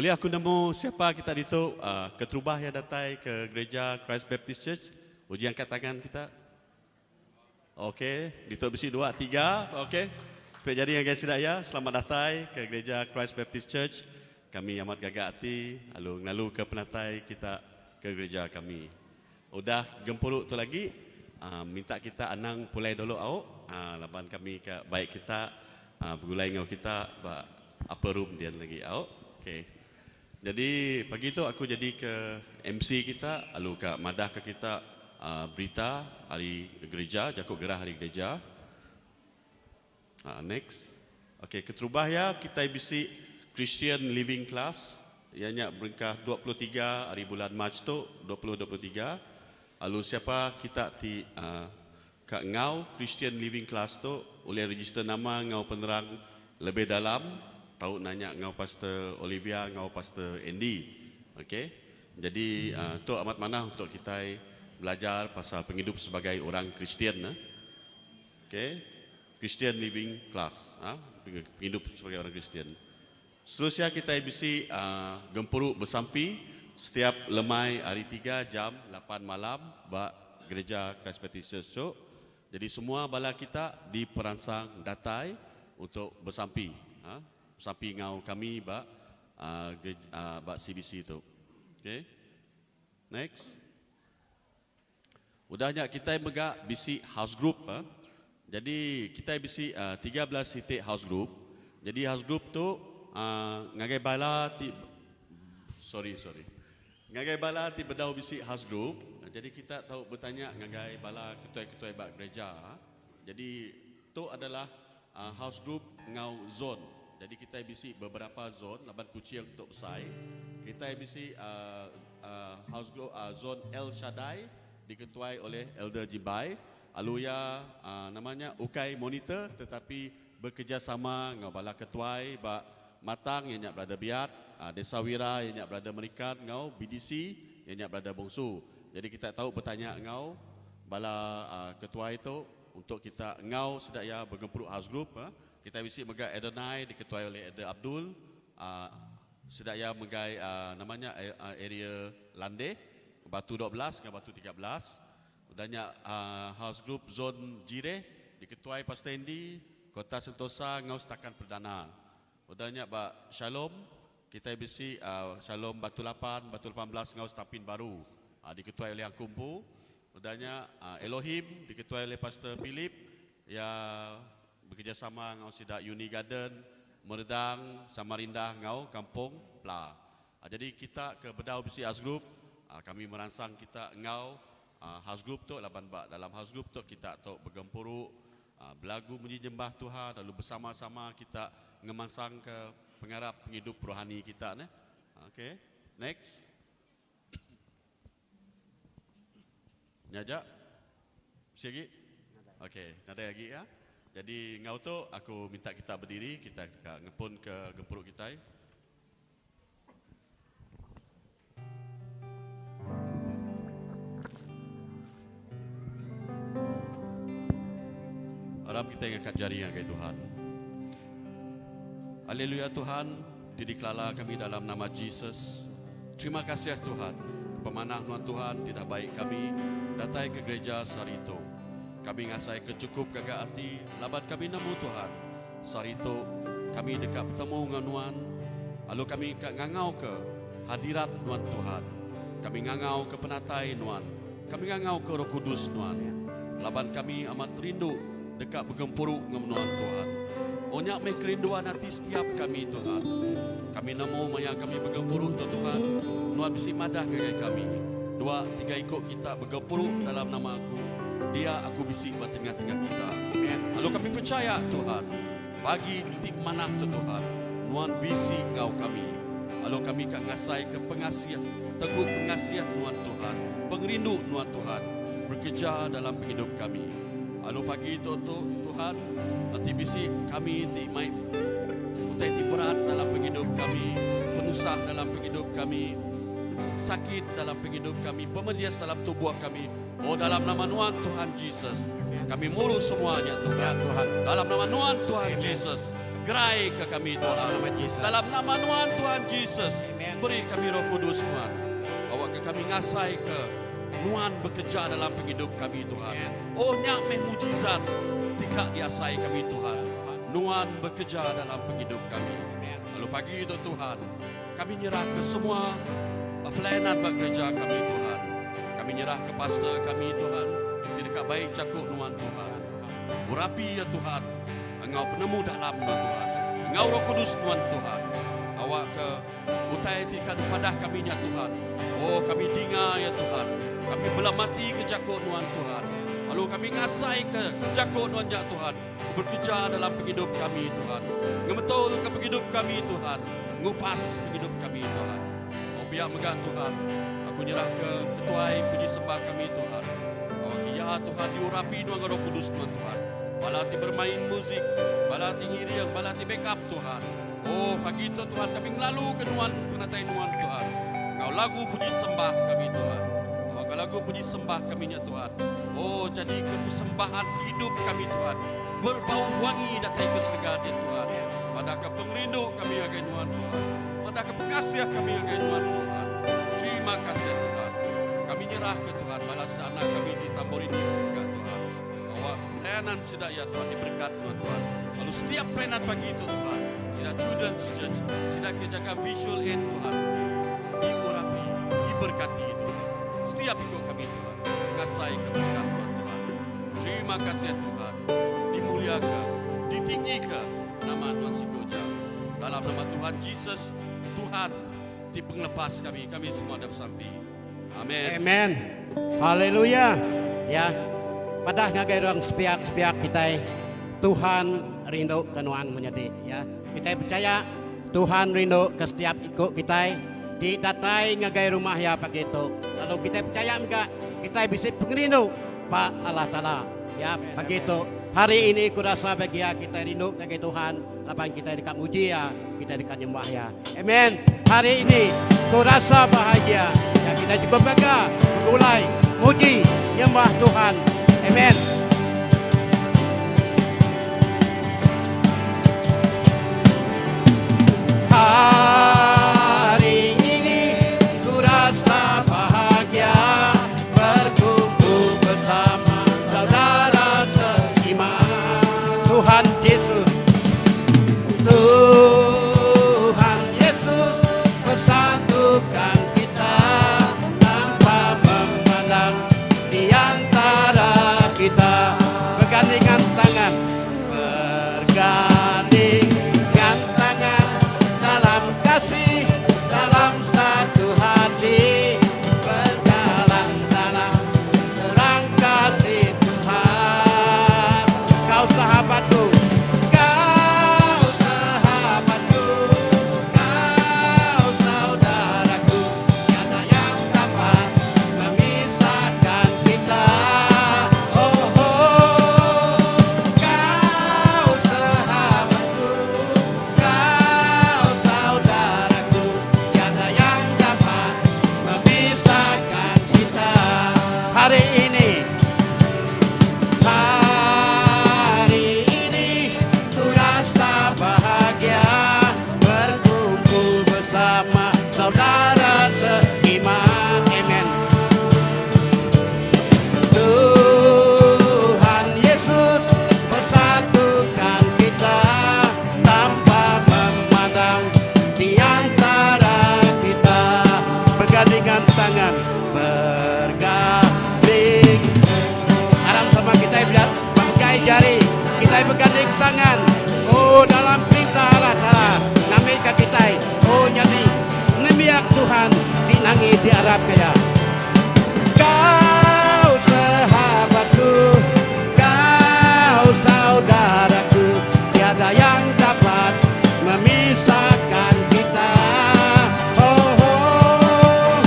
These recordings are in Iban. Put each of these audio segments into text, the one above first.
Ulih aku nemu siapa kita ditu keterubah iya datai ke gereja Christ Baptist Church? Uji angkat tangan kita. Ok, ditu bisi dua tiga. Ok. Pia jadi ngagai sida iya, selamat datai ke gereja Christ Baptist Church. Kami amat gaga ati lalu ngelaluka penatai kita ke gereja kami. Udah gempuru tu lagi, minta kita anang pulai dulu au laban kami ka bai kita begulai enggau kita ba upper room dian lagi au. Ok. Nyadi pagi tu aku jadi ke MC kita lalu ka madah ke kita berita ari gereja jaku gerah ari gereja. Next. Ok keterubah iya kitai bisi Christian Living Class iya nya berengkah 23 ari bulan March tu 2023 lalu siapa kita ti ka enggau Christian Living Class tu ulih register nama enggau penerang lebih dalam tau nanya enggau Pastor Olivia enggau Pastor Andy. Ok. Jadi tu amat manah untuk kitai belajar pasal pengidup sebagai orang Kristian. Ok. Christian Living Class. Pengidup sebagai orang Kristian. Seterusnya kitai bisi gempuru besampi setiap lemai hari tiga jam lapan malam ba Gereja Christ Baptist Church tu. Jadi semua bala kita diperansang datai untuk besampi. Besampi enggau kami ba ba CBC tu. Okay. Next. Udah nya kitai mega bisi house group. Jadi kitai bisi 13 iti house group. Jadi house group tu ngagai bala ti sorry sorry. Ngagai bala ti bedau bisi house group, jadi kita tau betanya ngagai bala ketuai-ketuai ba gereja. Jadi tu adalah house group enggau zone. Jadi kitai bisi beberapa zone laban Kuching tu besai. Kitai bisi house group zone El Shaddai diketuai oleh Elder Jimbai. Alu iya nama nya ukai monitor tetapi bekerjasama enggau bala ketuai ba Matang iya nya Brother Biat, Desa Wira iya nya Brother Merikan enggau BDC iya nya Brother Bongsu. Jadi kita tau betanya enggau bala ketuai tu untuk kita enggau sida iya begempuru house group. Kitai bisi mega Adonai diketuai oleh Elder Abdul. Sida iya megai nama nya area Landeh, Batu 12 enggau Batu 13. Udah nya house group zon Jireh diketuai Pastor Andy, Kota Sentosa enggau Setakan Perdana. Udah nya ba Shalom kitai bisi Shalom Batu Lapan, Batu 18 enggau Setapin Baru diketuai oleh aku empu. Udah nya Elohim diketuai oleh Pastor Philip iya bekerjasama enggau sida Uni Garden, Meredang, Samarindah enggau Kampung Pla. Jadi kita ke bedau bisi house group, kami meransang kita enggau house group tu laban ba dalam house group tu kita tu begempuru belagu munyi nyembah Tuhan lalu besama-sama kita ngemansangka pengarap pengidup rohani kita neh. Okay, next. Nya aja. Bisi agi? Okey, nadai agi ya. Jadi enggau tu aku minta kita bediri, kita ka ngepun ke gempuru kitai. Aram kitai ngangkat jari ngagai Tuhan. Haleluya Tuhan, ti dikelala kami dalam nama Jesus. Terima kasih Tuhan, pemanah nuan Tuhan ti dah baik kami datai ke gereja sehari tu. Kami ngasai ke chukup gaga ati laban kami nemu Tuhan, sehari tu kami deka betemu enggau nuan lalu kami ka ngangau ke hadirat nuan Tuhan. Kami ngangau ke penatai nuan. Kami ngangau ke Roh Kudus nuan laban kami amat rindu deka begempuru enggau nuan Tuhan. Oh nya meh kerinduan ati setiap kami Tuhan. Kami nemu maya kami begempuru tu Tuhan, nuan bisi madah ngagai kami, dua tiga iku kita begempuru dalam nama aku, dia aku bisi ba tengah-tengah kita. Lalu kami pechaya Tuhan, pagi ti manah tu Tuhan, nuan bisi enggau kami. Lalu kami ka ngasaika pengasih, tegu pengasih nuan Tuhan, pengerindu nuan Tuhan bekereja dalam pengidup kami. Lalu pagi tu tu Tuhan, enti bisi kami ti mai utai ti berat dalam pengidup kami, penusah dalam pengidup kami, sakit dalam pengidup kami, pemedis dalam tubuh kami, oh dalam nama nuan Tuhan Jesus, kami muru semua nya Tuhan. Dalam nama nuan Tuhan Jesus. Gerai ke kami Tuhan. Dalam nama Nuan Tuhan Jesus. Beri kami Roh Kudus Nuan. Awakka kami ngasai ke Nuan bekereja dalam pengidup kami Tuhan. Oh nya meh mujizat ti ka diasai kami Tuhan. Nuan bekereja dalam pengidup kami. Lalu pagi tu Tuhan, kami nyerah ke semua pelayanan ba gereja kami Tuhan. Kami nyerah ke pastor kami Tuhan ti deka bai jaku Nuan Tuhan. Urapi iya Tuhan enggau penemu dalam Nuan Tuhan. Enggau Roh Kudus Nuan Tuhan. Awakka utai ti ka dipadah kami nya Tuhan. Oh kami dinga iya Tuhan. Kami bela mati ke jaku Nuan Tuhan. Lalu kami ngasaika jaku Nuan nya Tuhan. Bekereja dalam pengidup kami Tuhan. Ngemetulka pengidup kami Tuhan. Ngupas pengidup kami Tuhan. Oh pia mega Tuhan. Aku nyerahka ketuai puji sembah kami Tuhan. Oh iya Tuhan diurapi Nuan enggau Roh Kudus Nuan Tuhan. Bala ti bermain muzik, bala ti ngiring, bala ti backup Tuhan. Oh pagi tu Tuhan kami ngelaluka Nuan penatai Nuan Tuhan. Enggau lagu puji sembah kami Tuhan. Awakka lagu puji sembah kami nya Tuhan. Oh jadi ke persembahan pengidup kami Tuhan. Berbau wangi datai ke serega din Tuhan. Madahka pengerindu kami ngagai Nuan Tuhan. Madahka pengasih kami ngagai Nuan Tuhan. Terima kasih Tuhan. Kami nyerahka Tuhan bala sida anak kami ti tamborinis mega Tuhan. Awak pelayanan sida iya Tuhan diberkat Nuan Tuhan. Lalu setiap pelayanan pagi tu Tuhan, sida Children's Church, sida ke jaga visual aid Tuhan, diurapi, diberkati Tuhan. Setiap iku kami Tuhan, ngasai ke berkat Nuan Tuhan. Terima kasih Tuhan. Dimuliaka, ditinggika nama Nuan siku aja. Dalam nama Tuhan Jesus, Tuhan ti pengelepas kami, kami semua da besampi. Amen. Amen. Haleluya. Ya. Padah ngagai orang sepiak-sepiak kitai Tuhan rindu ke nuan menyadi ya. Kitai percaya Tuhan rindu ke setiap iku kitai ti datai ngagai rumah iya pagi tu. Lalu kitai percaya mega kitai bisi pengerindu ba Allah Taala. Ya, pagi tu hari ini ku rasa bahagia kitai rindu ngagai Tuhan laban kitai deka muji iya, kitai deka nyembah iya. Amen. Hari ini ku rasa bahagia dan kita cukup gaga begulai muji nyembah Tuhan. Amen. Hari ini ku rasa bahagia berkumpul bersama saudara seiman. Tuhan Yesus Tuhan Yesus bersatukan kita tanpa memandang di antara kita bergandengan tangan bergandengan tangan dalam kasih dalam satu hati berjalan dalam terang kasih Tuhan kau sahabatku kau sahabatku kau saudaraku tiada yang dapat memisahkan kita oh, oh. Kau sahabatku kau saudaraku tiada yang dapat memisahkan kita hari ini Hari ini ku rasa bahagia berkumpul bersama saudara seiman. Amen. Tuhan Yesus bersatukan kita tanpa memandang di antara kita bergandengan tangan berganding Aram sama kita biar pakai jari kita berganding tangan oh dalam perintah Allah Taala nami ka kita oh nyadi nembiak Tuhan dinangi di Arab kaya Kau sahabatku kau saudaraku tiada yang dapat memisahkan kita oh, oh.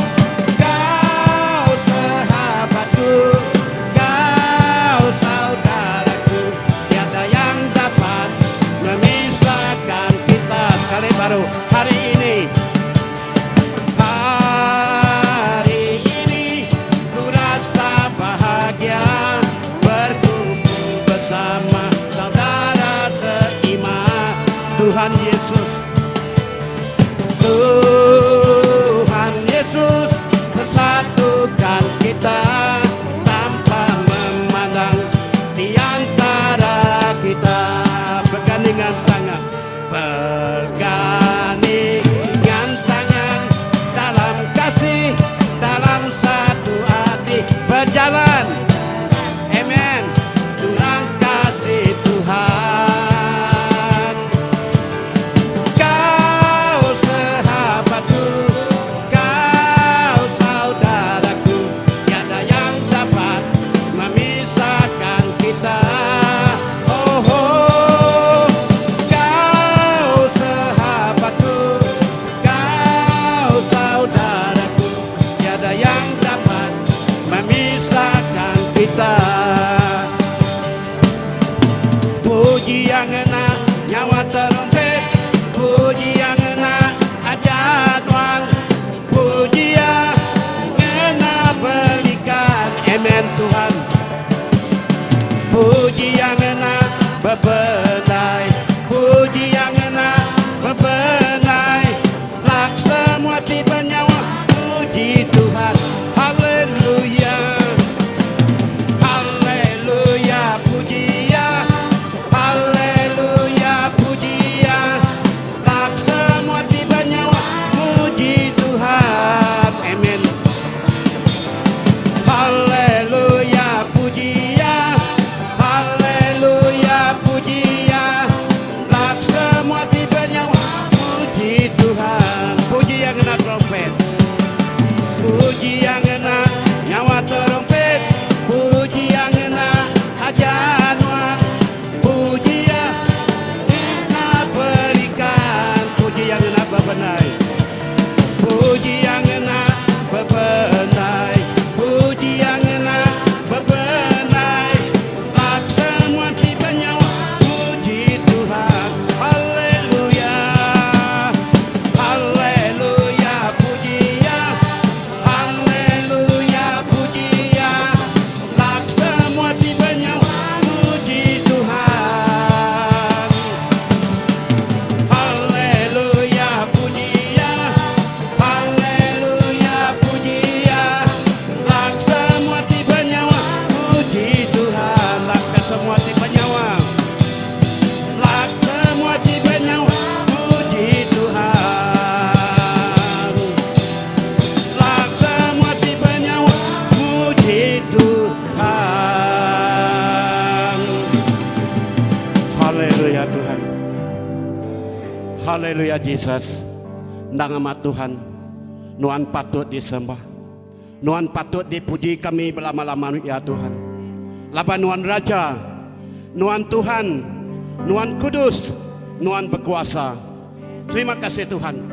Kau sahabatku kau saudaraku tiada yang dapat memisahkan kita sekali baru hari ini Hari ini ku rasa bahagia berkumpul bersama saudara seiman. Tuhan Yesus. Tuhan Yesus bersatukan kita tanpa memandang di antara kita. Bergandingan tangan, bergandingan tangan dalam kasih, dalam satu hati berjalan. Amen. Jurang kasih Tuhan. Kau sahabatku, kau saudaraku, tiada yang dapat memisahkan kita. Oh, oh, kau sahabatku, kau saudaraku, tiada yang dapat memisahkan kita. Puji yang ngena nyawa terumpet, puji yang ngena ajat tuan, puji yang ngena berikan. Amen Tuhan. Puji yang ngena bebenai, puji yang ngena bebenai. Lak semua ti benyawa puji Tuhan. Haleluya. Haleluya puji ya. Haleluya puji ya. Lak semua ti benyawa puji Tuhan. Amen. Haleluya puji ya. Haleluya puji ya. Lak semua ti benyawa puji Tuhan. Puji yang ngena trompet. Puji yang ngena nyawa terompet. Puji yang ngena hajat nuan. Puji yang ngena berikan. Puji yang ngena bebenai. Puji yang ngena bebenai. Puji yang ngena bebenai. Lak semua ti benyawa puji Tuhan. Haleluya. Haleluya puji ya. Haleluya puji ya. Lak semua ti benyawa puji Tuhan. Haleluya puji ya. Haleluya puji ya. Lak semua ti benyawa puji Tuhan. Lak semua ti benyawa. Lak semua ti benyawa puji Tuhan. Lak semua ti benyawa puji Tuhan. Haleluya Tuhan. Haleluya Jesus. Endang amat Tuhan. Nuan patut disembah. Nuan patut dipuji kami belama-lama ya Tuhan. Laban Nuan Raja, Nuan Tuhan, Nuan Kudus, Nuan berkuasa. Terima kasih Tuhan.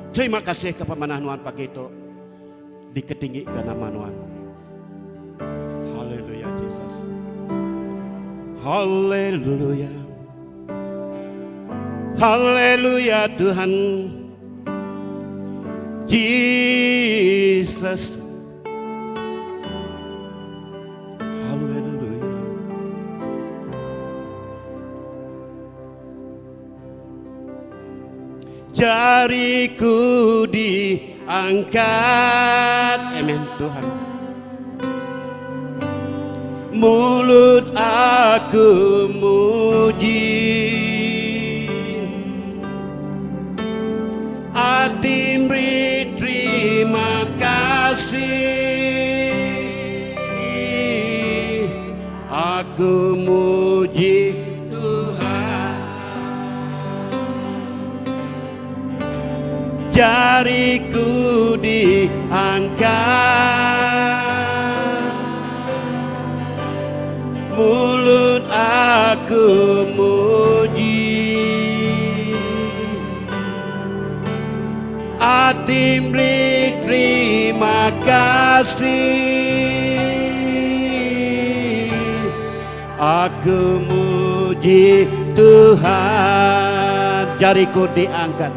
Terima kasih kepada manah Nuan pagi itu. Diketinggikan nama Nuan. Haleluya Jesus. Haleluya. Haleluya Tuhan. Jesus. Haleluya. Jariku diangkat. Amin Tuhan. Mulut aku muji. Ati beri terima kasih. Aku muji Tuhan. Jariku diangkat. Mulut aku muji. Ati beri terima kasih. Aku muji Tuhan. Jariku diangkat.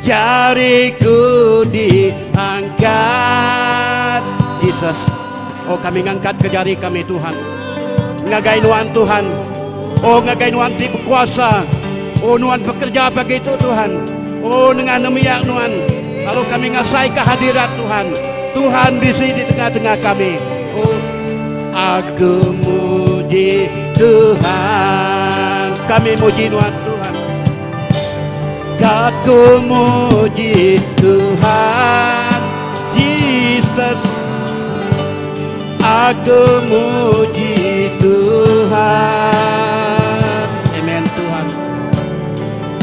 Jariku diangkat. Jesus. Oh kami ngangkat ke jari kami Tuhan. Ngagai nuan Tuhan. Oh ngagai nuan ti bekuasa. Oh nuan bekerja pagi tu Tuhan. Oh nengah nembiak nuan lalu kami ngasaika hadirat Tuhan. Tuhan bisi di tengah-tengah kami. Oh aku muji Tuhan. Kami muji nuan Tuhan. Aku muji Tuhan Jesus. Aku muji Tuhan. Amen Tuhan.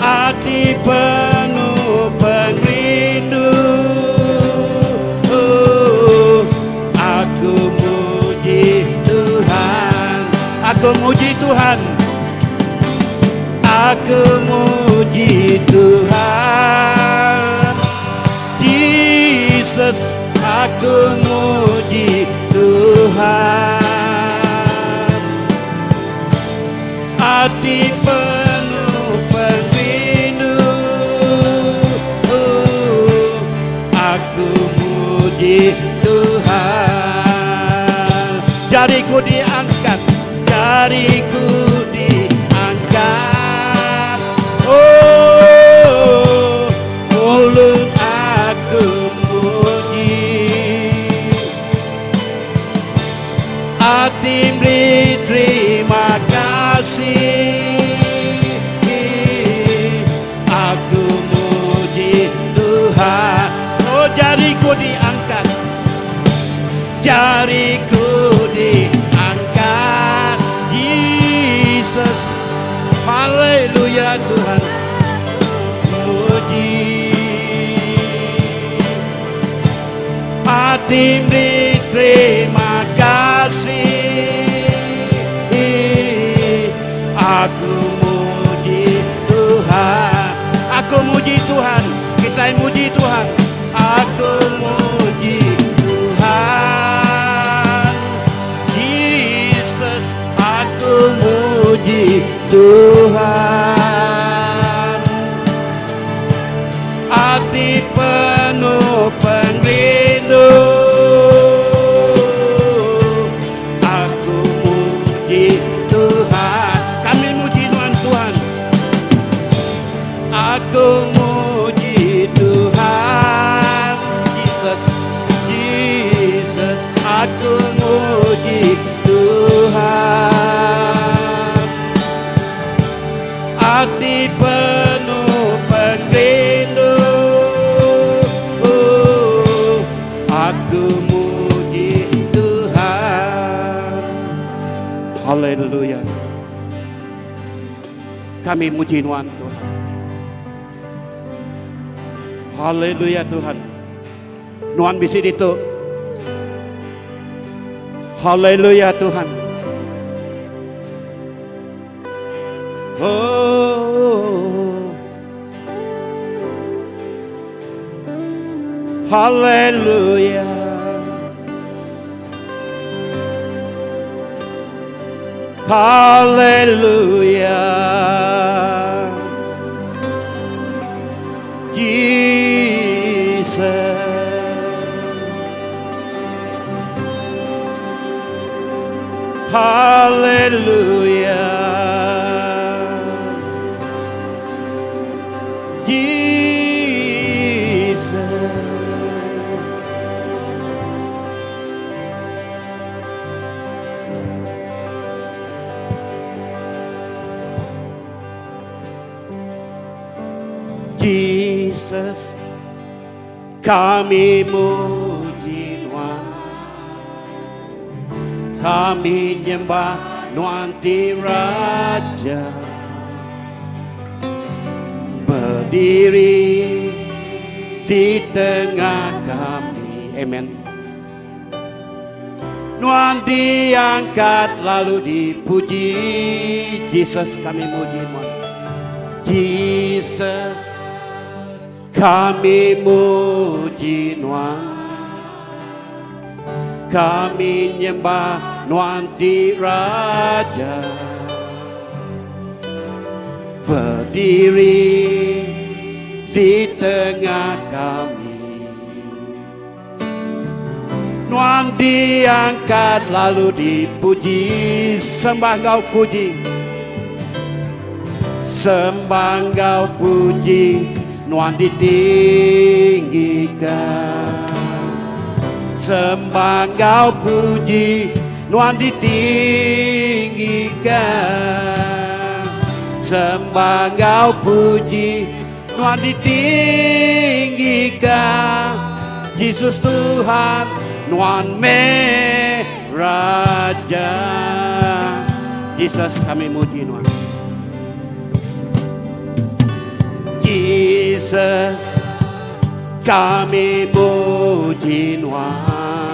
Ati penuh pengrindu. Oh, aku muji Tuhan. Aku muji Tuhan. Aku muji Tuhan. Jesus, aku muji Tuhan. Ati penuh pengrindu. Aku muji Tuhan. Jariku diangkat, jariku diangkat. Oh, mulut aku muji. Ati beri terima kasih. Aku muji Tuhan. Oh, jariku diangkat. Jariku diangkat. Jesus. Haleluya Tuhan. Muji. Ati beri terima kasih. Aku muji Tuhan. Aku muji Tuhan. Kita muji Tuhan. Aku muji Tuhan. Jesus, aku muji Tuhan. Ati penuh pengrindu. Aku muji Tuhan. Kami muji Tuhan Tuhan. Aku muji Tuhan. Jesus, Jesus, aku muji Tuhan. Ati penuh pengrindu. Aku muji Tuhan. Haleluya. Kami muji Tuhan Tuhan. Haleluya Tuhan. Nuan bisi ditu. Haleluya Tuhan. Oh. Haleluya. Haleluya. Jesus. Haleluya. Jesus. Jesus, kami muji Nuan. Kami nyembah Nuan ti Raja. Berdiri di tengah kami. Amen. Nuan diangkat lalu dipuji. Jesus, kami muji Nuan. Jesus, kami muji Nuan. Kami nyembah Nuan ti Raja. Berdiri di tengah kami. Nuan diangkat lalu dipuji. Sembah kau puji. Sembah enggau puji nuan ditinggika. Sembah enggau puji nuan ditinggika. Sembah enggau puji nuan ditinggika. Jesus Tuhan nuan meh Raja. Jesus kami muji nuan. Jesus kami muji nuan.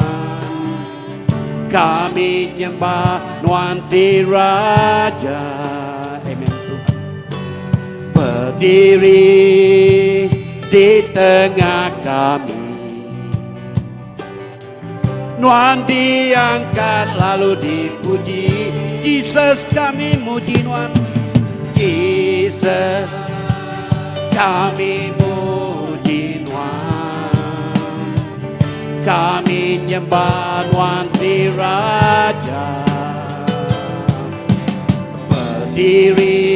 Kami nyembah nuan ti Raja. Amen Tuhan. Berdiri di tengah kami. Nuan diangkat lalu dipuji Jesus kami muji Nuan Jesus kami muji Nuan Kami nyembah Nuan ti Raja Berdiri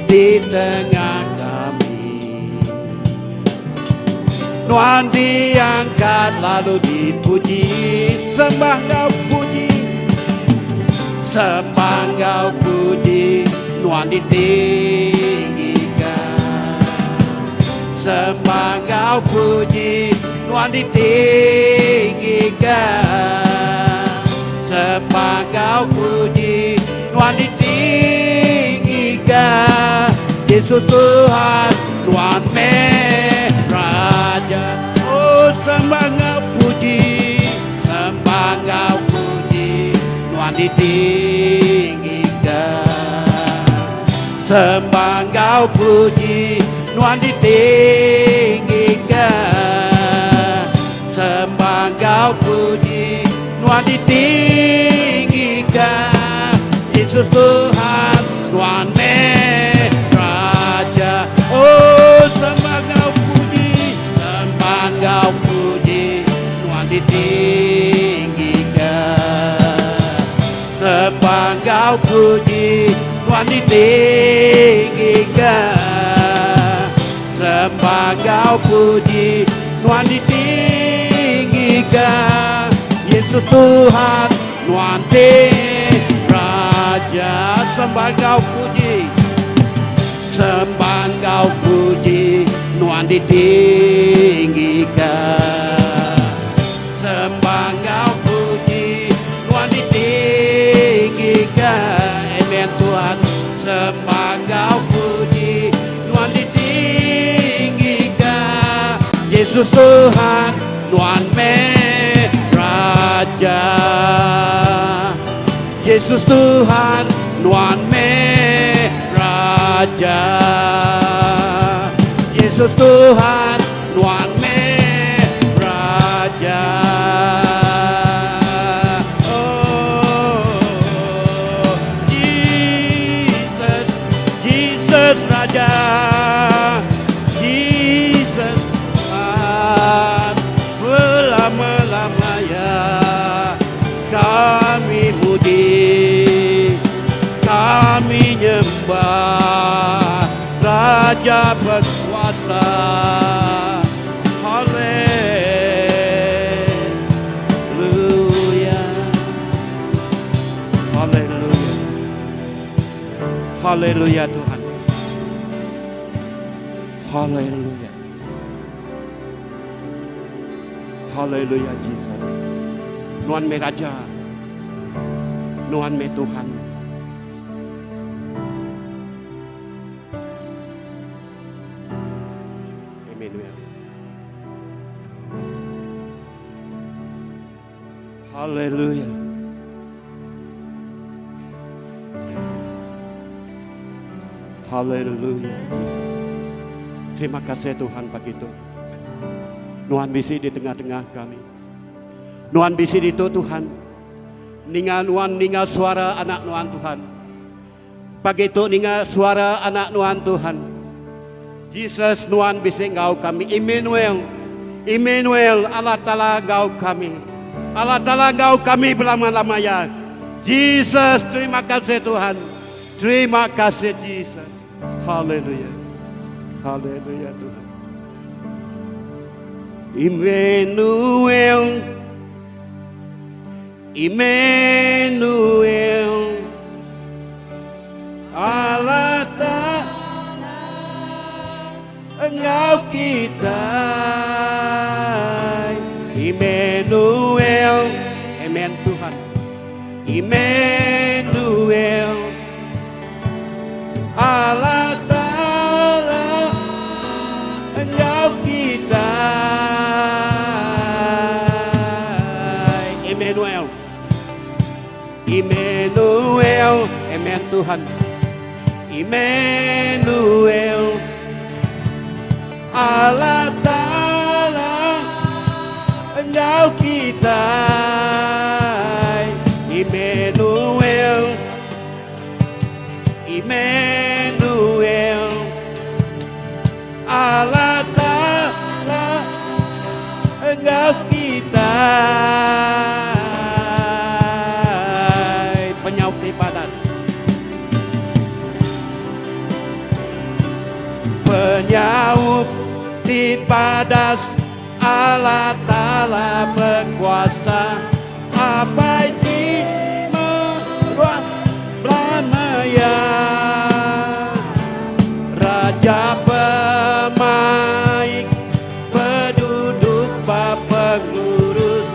di tengah kami Nuan diangkat lalu dipuji Sembah enggau puji Sembah enggau puji Nuan ditinggikan Sembah enggau puji Nuan ditinggikan Sembah enggau puji Nuan ditinggikan Yesus Tuhan Nuan meh Raja Oh sembah enggau puji Sembah enggau puji Nuan ditinggikan Sembah enggau puji Nuan ditinggikan Sembah enggau puji Nuan ditinggikan Yesus Tuhan Nuan meh Raja Oh sembah enggau puji Sembah enggau puji Nuan ditinggikan Sembah enggau puji Nuan ditinggikan Sembah enggau puji Nuan ditinggikan Yesus Tuhan Nuan ti Raja Sembah enggau puji Sembah enggau puji Nuan ditinggikan Sembah enggau puji Nuan ditinggikan Amen Tuhan Sembah enggau puji Nuan ditinggikan Yesus Tuhan Nuan meh Raja Yesus Tuhan Nuan meh Raja Yesus Tuhan Nuan meh Raja Oh Jesus Jesus Raja Jesus Tuhan Belama-lamanya Kami muji Kami nyembah Raja berkuasa Haleluya Haleluya Haleluya Tuhan Haleluya Haleluya Jesus Nuan meh Raja Nuan meh Tuhan Emmanuel. Haleluya. Haleluya Jesus. Terima kasih Tuhan pagi tu. Nuan bisi di tengah-tengah kami. Nuan bisi ditu Tuhan. Ninga nuan ninga suara anak nuan Tuhan. Pagi tu ninga suara anak nuan Tuhan. Jesus nuan bisi enggau kami. Immanuel. Immanuel Allah Taala enggau kami. Allah Taala enggau kami belama-lama ya. Jesus terima kasih Tuhan. Terima kasih Jesus. Haleluya. Haleluya Tuhan. Immanuel. Immanuel. Allah Ta'ala enggau kitai. Immanuel. Amen Tuhan. Immanuel. Allah Ta'ala enggau kitai. Immanuel. Immanuel. Amen Tuhan. Immanuel. Allah Ta'ala enggau kitai. Immanuel. Immanuel. Allah Ta'ala enggau kitai. Penyaup ti padas. Penyaup ti padas Allah Ta'ala bekuasa Apai ti meruan belama iya Raja pemaik Beduduk ba pengelurus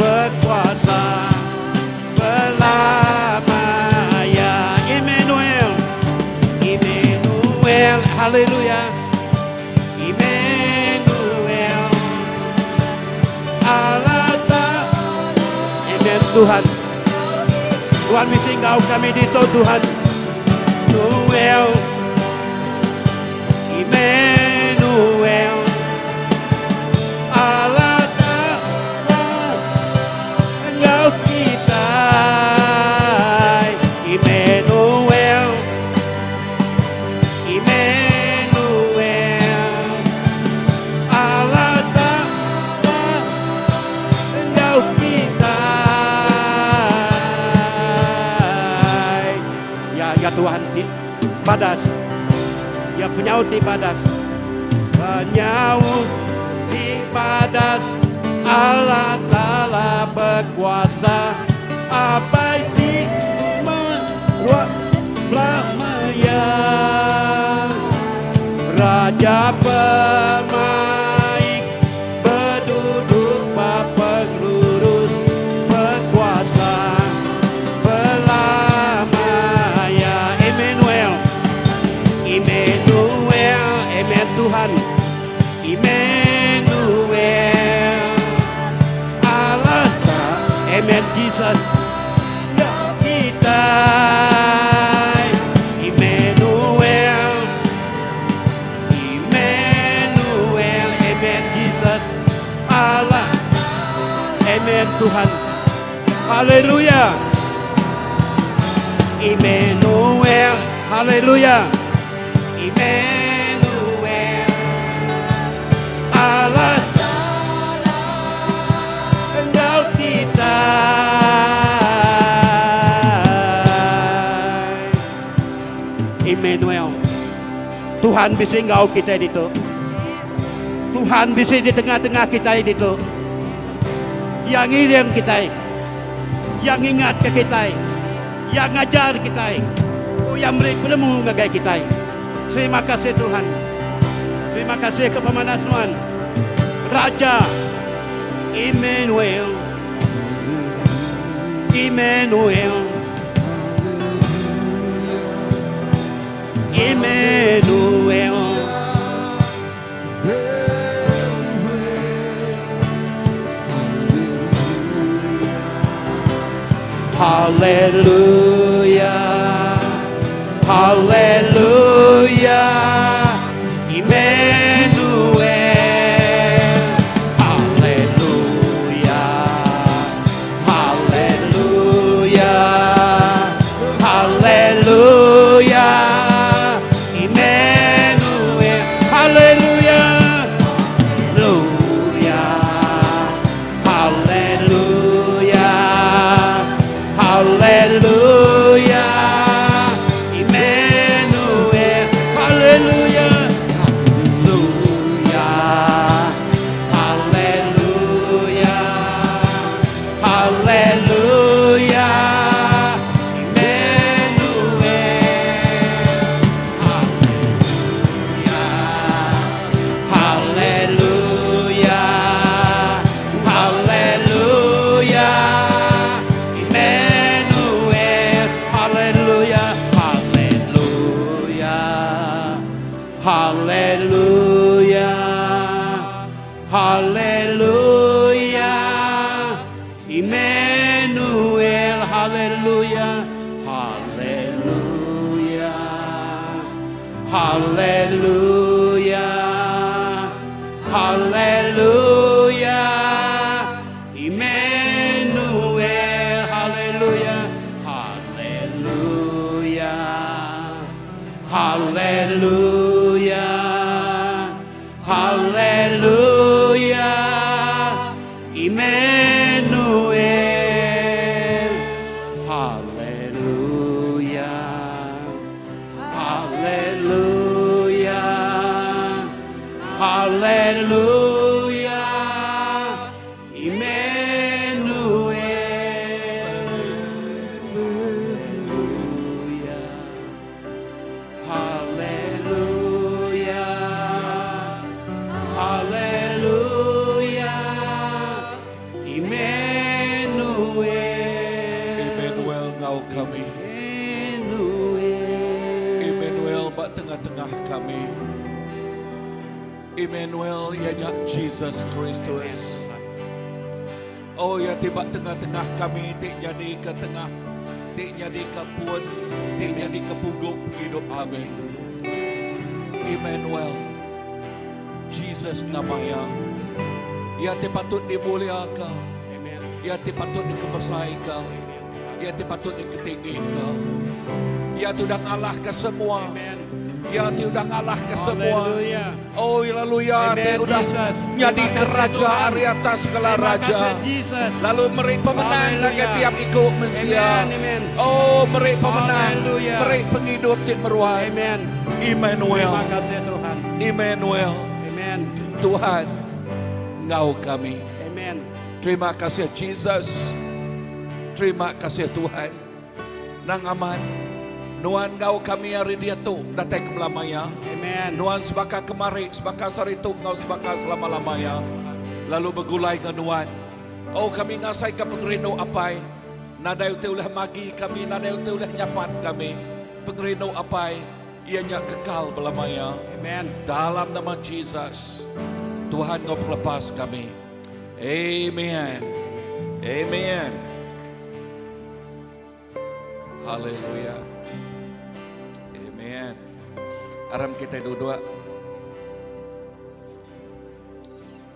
Bekuasa belama iya Immanuel Immanuel Haleluya Immanuel Allah Ta'ala Amen Tuhan Tuhan bisi enggau kami ditu Tuhan Immanuel Immanuel Allah Ta'ala enggau kitai Immanuel Immanuel Allah Ta'ala enggau kitai Ya ya Tuhan ti badas Ya penyaut ti badas Penyaut ti badas Allah Ta'ala bekuasa Apai ti meruan belama iya Raja pemaik Beduduk ba pengelurus Bekuasa belama iya Immanuel Immanuel Amen Tuhan Immanuel Allah Amen Jesus Enggau kitai Immanuel Immanuel Amen Jesus Allah Amen Tuhan Haleluya Immanuel Haleluya Immanuel Allah enggau kitai Immanuel Tuhan bisi enggau kitai ditu Tuhan bisi di tengah-tengah kitai ditu Iya ngiring kitai. Iya ngingatka kitai. Iya ngajar kitai. Oh, Iya meri penemu ngagai kitai. Terima kasih Tuhan. Terima kasih ke pemanas Nuan. Raja Immanuel. Immanuel. Immanuel. Haleluya Haleluya Immanuel Haleluya Haleluya Haleluya Immanuel Haleluya Haleluya Haleluya Haleluya Immanuel. Haleluya Haleluya Immanuel Haleluya Haleluya Haleluya Haleluya Immanuel Haleluya Haleluya Haleluya Haleluya Immanuel Haleluya Haleluya Haleluya Immanuel Haleluya Haleluya Haleluya Immanuel Immanuel ngau kami. Immanuel Immanuel ba tengah-tengah kami. Immanuel iya nya Jesus Kristus. Oh iya ti ba tengah-tengah kami ti nyadi ke tengah, ti nyadi ke pun, ti nyadi ke pugu pengidup kami. Immanuel, Jesus nama iya. Iya ti patut dimuliaka. Iya ti patut dikemesaika. Iya ti patut diketinggika. Iya ti udah ngalahka semua. Iya ti udah ngalahka semua. Oh lalu iya ti udah nyadi ke raja ari atas segala raja. Lalu meri pemenang ngagai tiap iku mensia. Oh meri pemenang, meri pengidup ti meruan. Immanuel. Immanuel. Tuhan enggau kami. Terima kasih Jesus. Terima kasih Tuhan. Nang amat nuan enggau kami ari diatu datai ke belama iya. Amen. Nuan sebaka kemari, sebaka saritu enggau sebaka selama-lama iya. Lalu begulai enggau nuan. Oh kami ngasaika pengerindu Apai. Nadai utai ulih magi kami, nadai utai ulih nyapat kami. Pengerindu Apai iya nya kekal belama iya. Amen. Dalam nama Jesus, Tuhan enggau pengelepas kami. Amen. Amen. Haleluya. Amen. Aram kita duduk.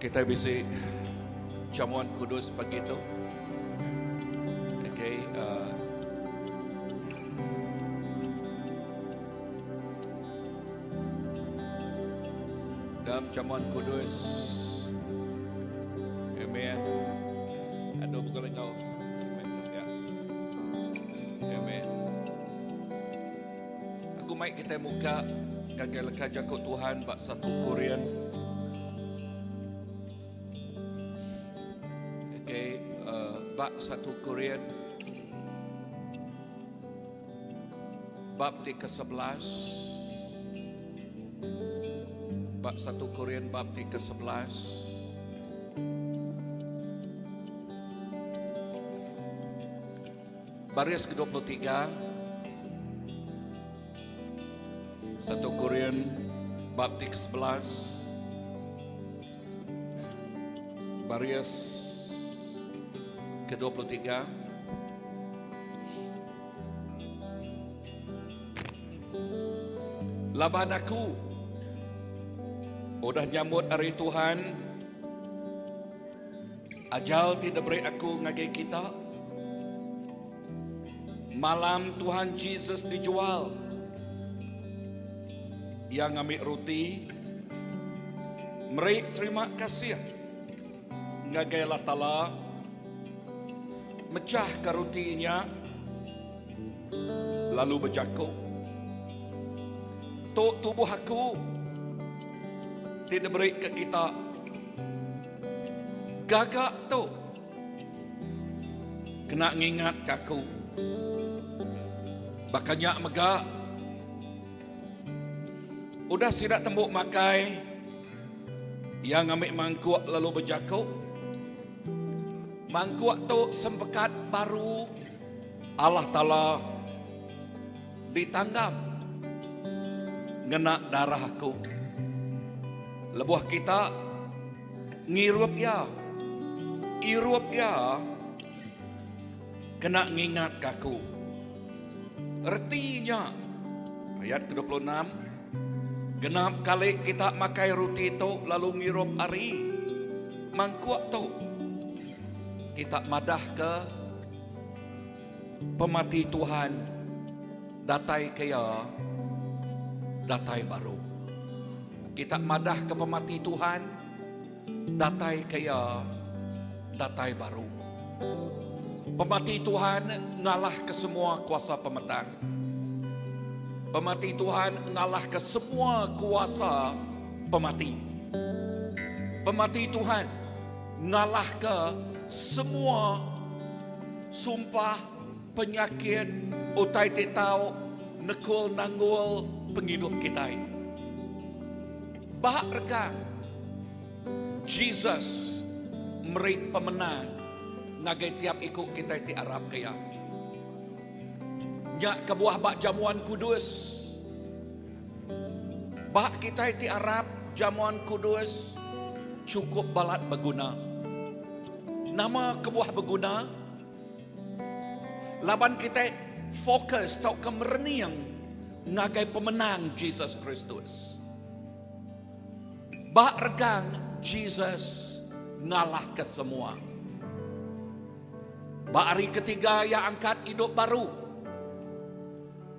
Kita bisi jamuan kudus pagi tu. Okay. Uh, dalam jamuan kudus. Amen. Aduh bukan lagi kau. Amen. Ya. Amen. Aku mai kita muka ngagai leka jaku Tuhan ba satu Korean. Okay, uh, ba satu Korean Bab ti ke-11. Bab satu Korin bab ti ke-11. Baris ke-23. Satu Korin bab ti ke-11. Baris ke-23. Laban aku udah nyambut ari Tuhan ajal ti diberi aku ngagai kita. Malam Tuhan Jesus dijual. Iya ngambi roti, meri terima kasih ngagai Allah Taala, mechahka roti nya lalu bejaku, Tu tubuh aku ti diberi ke kita. Gaga tu kena ngingatka aku. Baka nya mega udah sida tembu makai, iya ngambi mangkuk lalu bejaku, Mangkuk tu sempekat baru Allah Taala ditanggam. Ngena darah aku. Lebuh kita ngirup iya, irup iya kena ngingatka aku. Reti nya, ayat ke 26, genap kali kita makai ruti tu lalu ngirup ari mangkuk tu, kita madahka Pemati Tuhan datai ke iya datai baru. Kita madah ke pemati Tuhan datai ke iya datai baru. Pemati Tuhan ngalah ke semua kuasa pemetang. Pemati Tuhan ngalah ke semua kuasa pemati. Pemati Tuhan ngalah ke semua Sumpah, penyakit, utai ti tau nekul nanggul pengidup kitai. Ba regang, Jesus meri pemenang ngagai tiap iku kitai ti arapka Iya. Nya kebuah ba jamuan kudus, ba kitai ti arap jamuan kudus chukup balat beguna. Nama kebuah beguna? Laban kitai fokus tauka merening ngagai pemenang Jesus Kristus. Ba regang Jesus ngalahka semua. Ba hari ketiga iya angkat idup baru.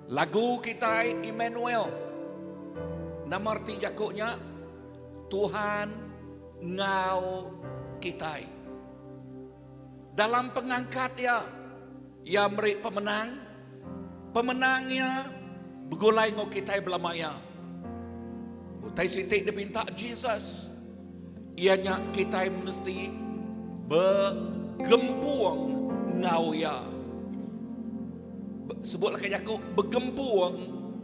Lagu kitai Emmanuel. Nama reti jaku nya? Tuhan enggau kitai. Dalam pengangkat iya, iya meri pemenang. Pemenang iya begulai enggau kitai belama iya. Utai siti dipinta Jesus, iya nya kitai mesti begempung enggau iya. Sebutlah ke jaku begempung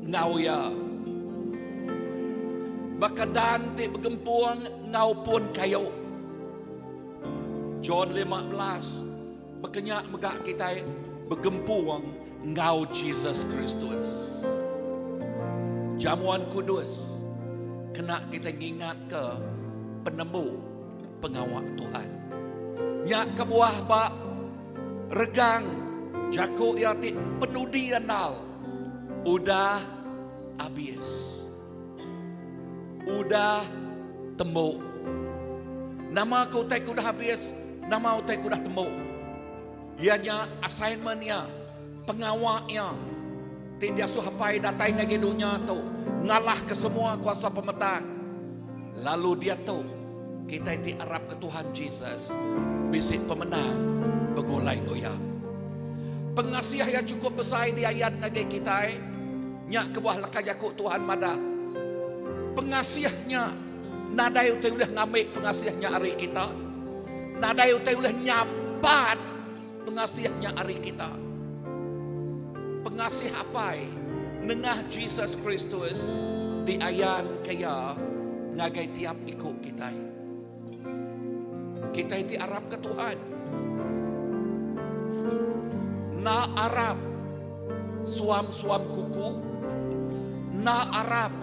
enggau iya. Baka dan ti begempung enggau pun kayu. John 15 baka nya mega kitai begempung enggau Jesus Kristus. Jamuan Kudus kena kitai ngingatka penemu pengawa Tuhan. Nya kebuah ba Regang jaku iya ti penudi andal udah abis. Udah tembu. Nama ke utai ke udah abis, nama utai ke udah tembu. Iya nya assignment iya, pengawa iya ti diasuh Apai datai ngagai dunya tu ngalahka semua kuasa pemetang. Lalu diatu, kitai ti arapka Tuhan Jesus bisi pemenang begulai enggau Iya. Pengasih Iya chukup besai diayan ngagai kitai, nya kebuah leka jaku Tuhan madah, Pengasih nya nadai utai ulih ngambi pengasih nya ari kita, nadai utai ulih nyapat pengasih nya ari kita. Pengasih Apai nengah Jesus Kristus diayanka Iya ngagai tiap iku kitai. Kitai ti arapka Tuhan. Enda arap suam-suam kuku, enda arap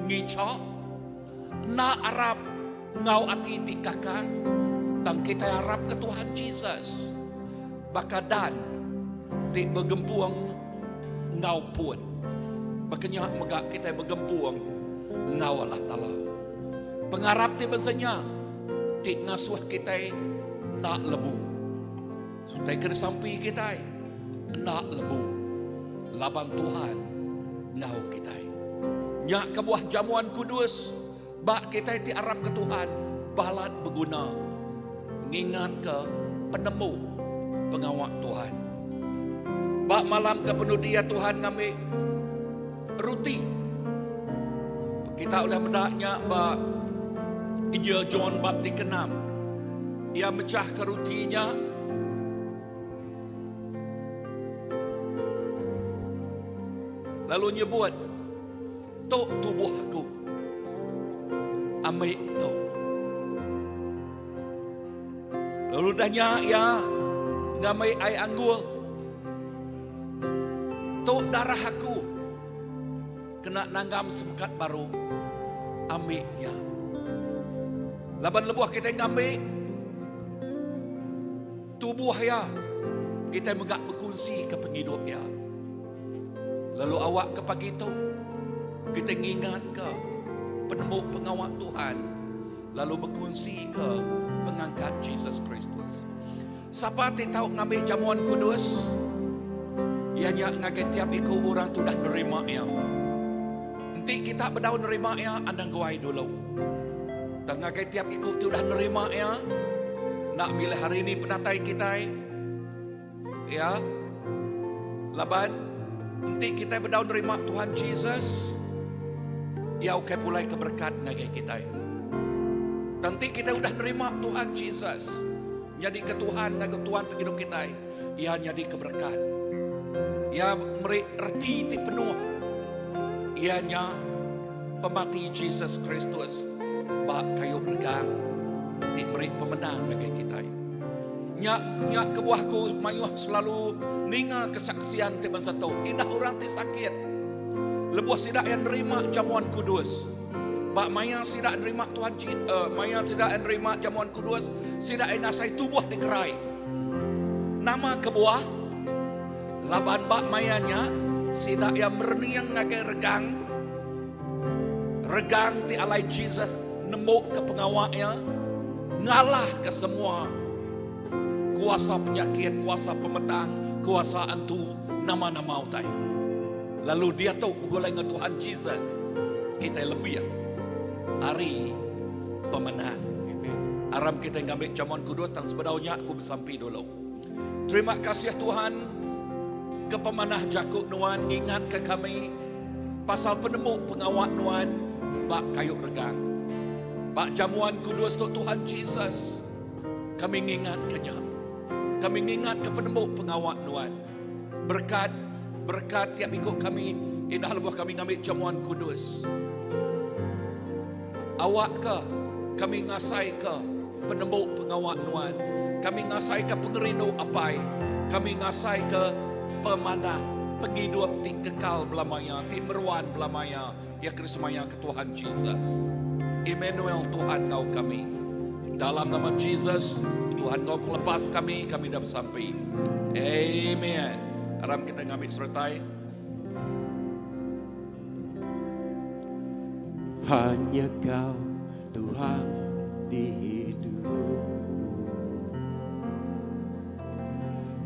ngicha, enda arap enggau ati ti kakang, tang kitai arapka Tuhan Jesus baka dan ti begempung enggau pun. Baka nya mega kitai begempung enggau Allah Taala. Pengarap ti bansa nya ti ngasuh kitai enda lebu. Utai ke disampi kitai enda lebu laban Tuhan enggau kitai. Nya kebuah jamuan kudus Ba kitai ti arapka Tuhan balat beguna ngingatka penemu pengawa Tuhan. Ba malam ke penudi iya Tuhan ngambi ruti. Kita ulih meda nya ba Injil John bab ti keenam. Iya mechahka ruti nya lalu nyebut Tu tubuh aku. Ambi tu. Lalu udah nya iya ngambi ai anggur. Tu darah aku. Kena nanggam sempekat baru ambi nya. Laban lebuh kitai ngambi tubuh iya, kitai mega bekunsika pengidup iya. Lalu awakka pagi tu kitai ngingatka penemu pengawa Tuhan lalu bekunsika pengangkat Jesus Kristus. Sapa ti tau ngambi jamuan kudus? Iya nya ngagai tiap iku orang ti udah nerima iya. Enti kita bedau nerima iya, anang guai dulu. Tang ngagai tiap iku ti udah nerima iya, enda milih hari ni penatai kitai. Iya. Laban enti kitai bedau nerima Tuhan Jesus, iya ukai pulai ke berekat ngagai kitai. Tang enti kitai udah nerima Tuhan Jesus nyadika Tuhan ngagai Tuhan pengidup kitai, iya nyadika berekat. Iya meri reti ti penuh. Iya nya pemati Jesus Kristus ba kayu regang ti meri pemenang ngagai kitai. Nya nya kebuah aku mayuh selalu ninga kesaksian ti bansa tu. Indah orang ti sakit lebuh sida iya nerima jamuan kudus. Ba maya sida nerima Tuhan uh, maya sida iya nerima jamuan kudus, sida iya ngasai tubuh dikerai. Nama kebuah? Laban ba maya nya sida iya merening ngagai regang regang ti alai Jesus nembuka pengawa iya ngalahka semua kuasa penyakit, kuasa pemetang, kuasa antu, nama-nama utai. Lalu diatu begulai enggau Tuhan Jesus, kitai lebih ari pemenang. Aram kitai ngambi jamuan kudus tang sebedau nya aku besampi dulu. Terima kasih Tuhan ke pemanah jaku Nuan ngingatka kami pasal penemu pengawa Nuan ba kayu regang. Ba jamuan kudus tu Tuhan Jesus, kami ngingatka nya. Kami ngingatka penemu pengawa Nuan. Berekat, berekat tiap iku kami indah lebuh kami ngambi jamuan kudus. Awakka kami ngasaika penemu pengawa Nuan. Kami ngasaika pengerindu Apai. Kami ngasaika pemanah pengidup ti kekal belama iya, ti meruan belama iya, iya ke disemayaka Tuhan Jesus. Emmanuel Tuhan enggau kami. Dalam nama Jesus, Tuhan enggau pengelepas kami, kami dah besampi. Amen. Aram kita ngambi seretai. Hanya kau Tuhan di hidup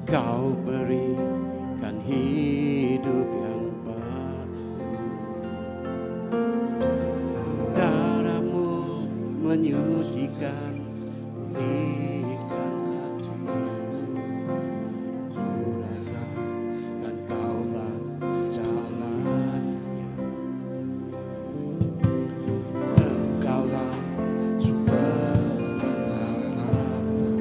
Kau berikan hidup yang baru Darahmu menyucikan Pulihkan hatiku Ku rasakan kaulah jalannya Engkaulah sumber pengharapan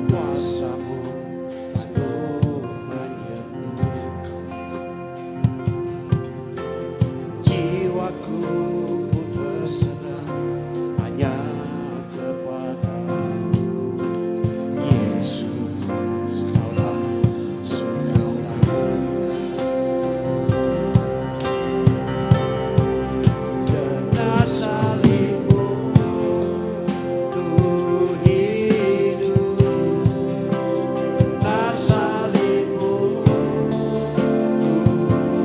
Kuasamu sanggup menyembuhkan Jiwaku pun berserah hanya kepadamu Yesus kaulah segalanya Karena salibmu ku hidup Karena salibmu ku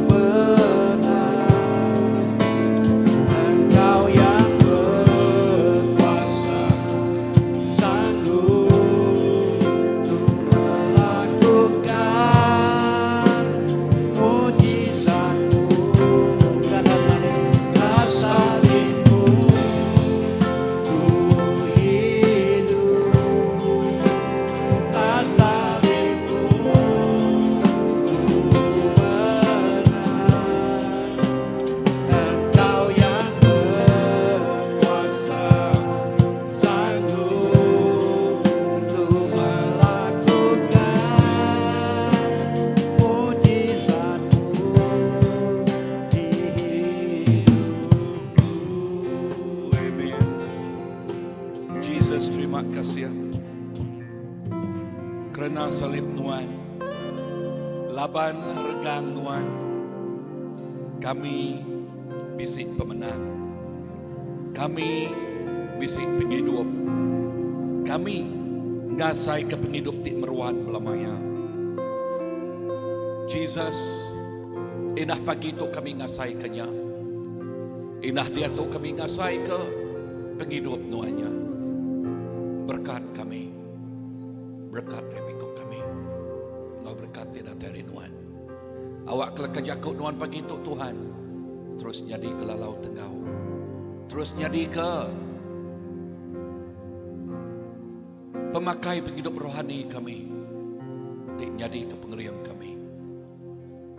menang Engkau yang berkuasa sanggup untuk melakukan mujizatmu Karena salibmu ku hidup Karena salibmu ku menang Engkau yang berkuasa sanggup untuk melakukan mujizatmu di hidupku. Amen. Jesus terima kasih kerana salib Nuan laban regang Nuan. Kami bisi pemenang. Kami bisi pengidup. Kami ngasaika pengidup ti meruan belama iya. Jesus, indah pagi tu kami ngasaika nya. Indah diatu kami ngasaika pengidup nuan nya. Berekat kami. Berekat ari minggu kami. Enggau berekat ti datai ari nuan. Awak ke leka jaku nuan pagi tu Tuhan terus nyadi ke lalau tenggau. Terus nyadi ke pemakai penghidup rohani kami ti nyadi ke pengering kami.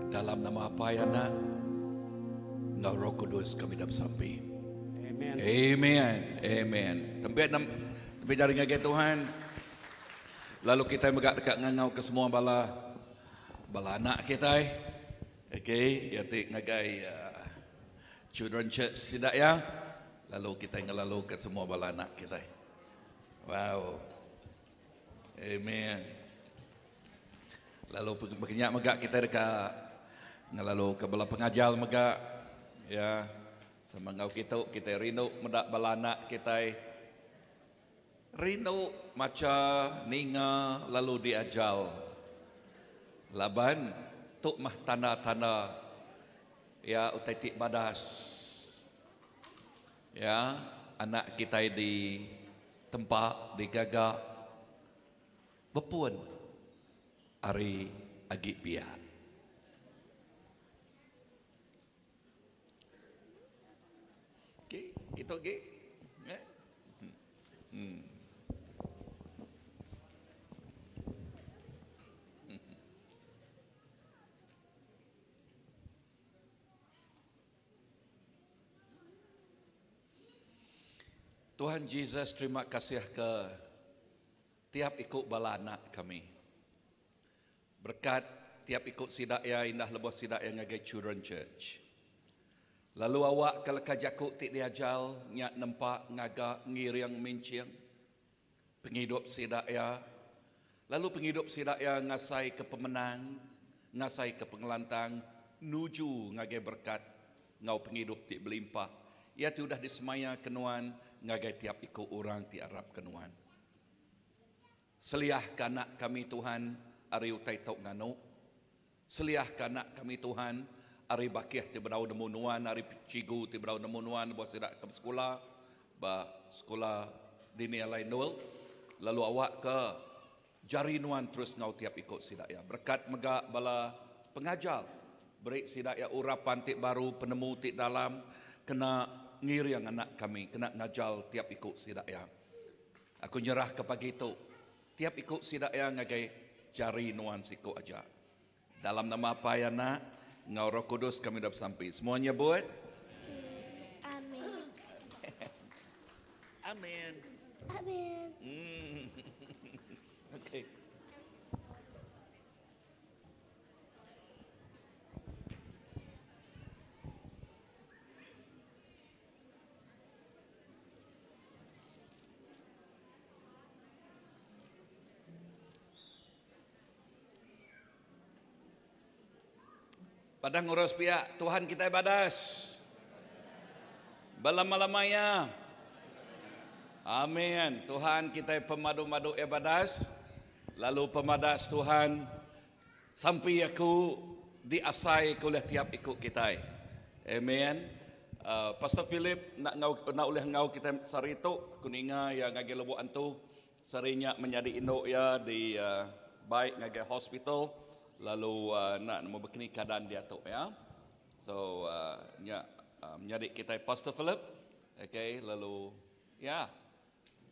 Dalam nama Apai Anak enggau Roh Kudus kami dah besampi. Amen. Amen. Amen. Tempiak nam tempiak jari ngagai Tuhan. Lalu kitai mega deka ngangau ke semua bala bala anak kitai. Okey, iya ti ngagai uh, children church sida ya. Lalu kitai ngelalu ke semua bala anak kitai. Wow. Amen. Lalu bekenya mega kitai deka ngelalu ke bala pengajar mega ya sama enggau kitu kitai rindu meda bala anak kitai Rindu macha, ninga lalu diajal. Laban tu mah tanda-tanda iya utai ti badas. Ya, anak kitai di tempa, digaga bepun ari agi biak. Okey, kita okey. Eh? Hmm. Tuhan Jesus terima kasih ke tiap iku bala anak kami. Berekat tiap iku sida iya indah lebuh sida iya ngagai Children Church. Lalu awak ke leka jaku ti diajal nya nempa ngaga ngiring minching pengidup sida iya. Lalu pengidup sida iya ngasai ke pemenang, ngasai ke pengelantang nuju ngagai berekat enggau pengidup ti belimpah iya ti udah disemaya ke nuan ngagai tiap iku orang ti arap ke nuan. Seliahka anak kami Tuhan ari utai tau nganu. Seliahka anak kami Tuhan ari bakih ti bedau nemu nuan ari cikgu ti bedau nemu nuan lebuh sida ke besekula ba sekula dini alai endul lalu awakka jari nuan terus enggau tiap iku sida iya. Berekat mega bala pengajar beri sida iya urapan ti baru penemu ti dalam kena ngiring anak kami kena ngajar tiap iku sida iya. Aku nyerahka pagi tu tiap iku sida iya ngagai jari nuan siku aja. Dalam nama Apai, Anak, enggau Roh Kudus kami udah besampi. Semua nyebut. Amin. Amin. Amin. Hmm. Okay. Padah ngurus pia Tuhan kitai badas. Belama-lama iya. Amin. Tuhan kitai pemadu-madu iya badas. Lalu pemadas Tuhan Sampi aku diasai ke ulih tiap iku kitai. Amen. Uh, Pastor Philip nak ngau nak ulih ngau kitai sehari tu aku ninga iya ngagai Lubok Antu sehari nya menyadi indu iya di uh, bai ngagai hospital lalu uh, nak nemu bekeni keadaan diatu ya. So uh, nya uh, menyadi kitai Pastor Philip okay lalu ya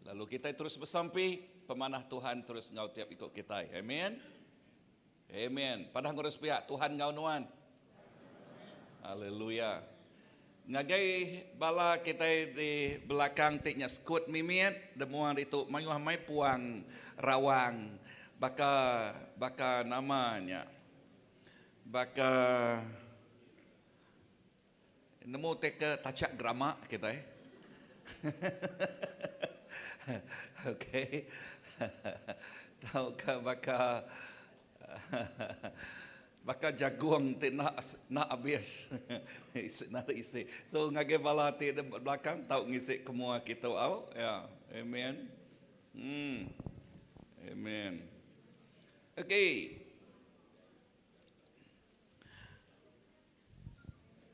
Lalu kitai terus besampi, pemanah Tuhan terus enggau tiap iku kitai. Amen. Amen. Padah ngurus pihak Tuhan enggau nuan. Haleluya. Ngagai bala kitai di belakang ti nya sekut mimit demua ditu mayuh amai puang rawang baka baka nama nya baka Nemu te ke tachak gerama kitai. Okey. Tauka baka. Baka jagung ti enda enda abis isi nadai isi. So ngagai bala ti da belakang tau ngisi ke mua kitu au. Ya. Amen. Hmm. Amen. Okey.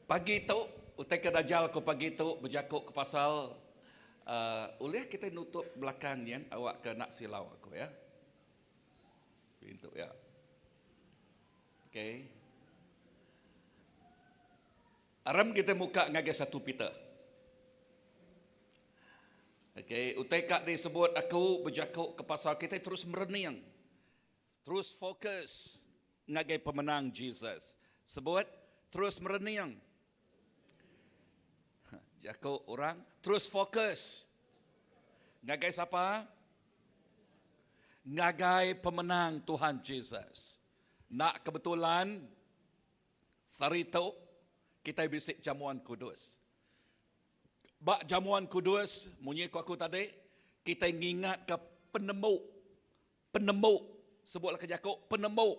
Pagi tu utai ke dajal ku pagi tu bejaku ke pasal uh, ulih kita nutup belakang nyin awak ke nak silau aku ya. Pintu ya. Okey. Aram kita muka ngagai satu Peter. Okey, utai ka disebut aku bejaku ke pasal kita terus merening. Terus fokus ngagai pemenang Jesus. Sebut terus merening. Jaku orang terus fokus. Ngagai siapa? Ngagai pemenang Tuhan Jesus. Nak kebetulan sehari tu kita bisi jamuan kudus. Ba jamuan kudus munyi ku aku tadi, kita ngingat ke penemu Penemu. Sebutlah ke jaku, penemu.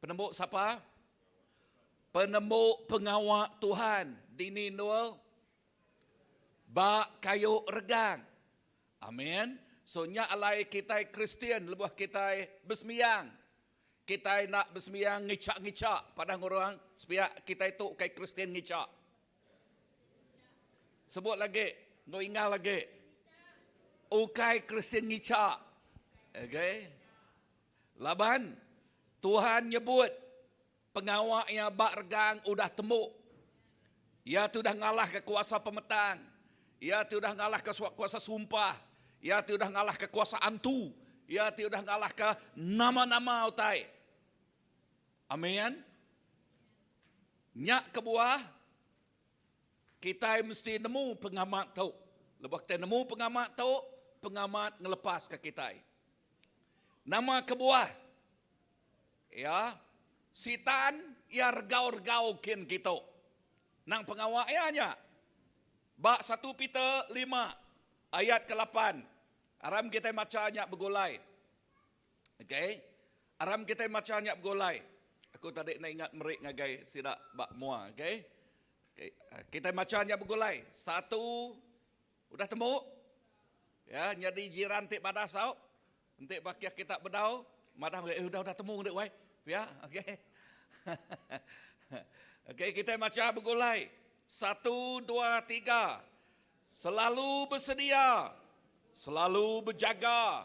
Penemu sapa? Penemu pengawa Tuhan. Dini endur? Ba kayu regang. Amin. So nya alai kitai Kristian lebuh kitai besembiang. Kitai enda besembiang ngichak-ngichak padah enggau orang sepiak kitai tu ukai Kristian ngichak. Sebut lagi, enggau ingal lagi. Ukai Kristian ngicha. Okay. Laban Tuhan nyebut pengawa iya ba regang udah tembu. Iya ti udah ngalahka kuasa pemetang. Iya ti udah ngalahka kuasa sumpah. Iya ti udah ngalahka kuasa antu. Iya ti udah ngalahka nama-nama utai. Amin. Nya kebuah kitai mesti nemu pengamat tu. Lebuh kitai nemu pengamat tu, pengamat ngelepaska kitai. Nama kebuah? Ya, Sitan iya regau-regau kin kitu. Nang pengawa iya nya. Ba satu Peter lima ayat ke lapan. Aram kitai macha nya begulai. Okey. Aram kitai macha nya begulai. Aku tadi enda ingat meri ngagai sida ba mua, okey. Okey, kitai macha nya begulai. Satu udah temu. Ya, nyadi jiran ti badas tau. Enti bakih kita bedau, madah eh udah udah temu enda wai. Pia, okey. Okey, kitai macha begulai. Satu, dua, tiga. Selalu besedia, selalu bejaga.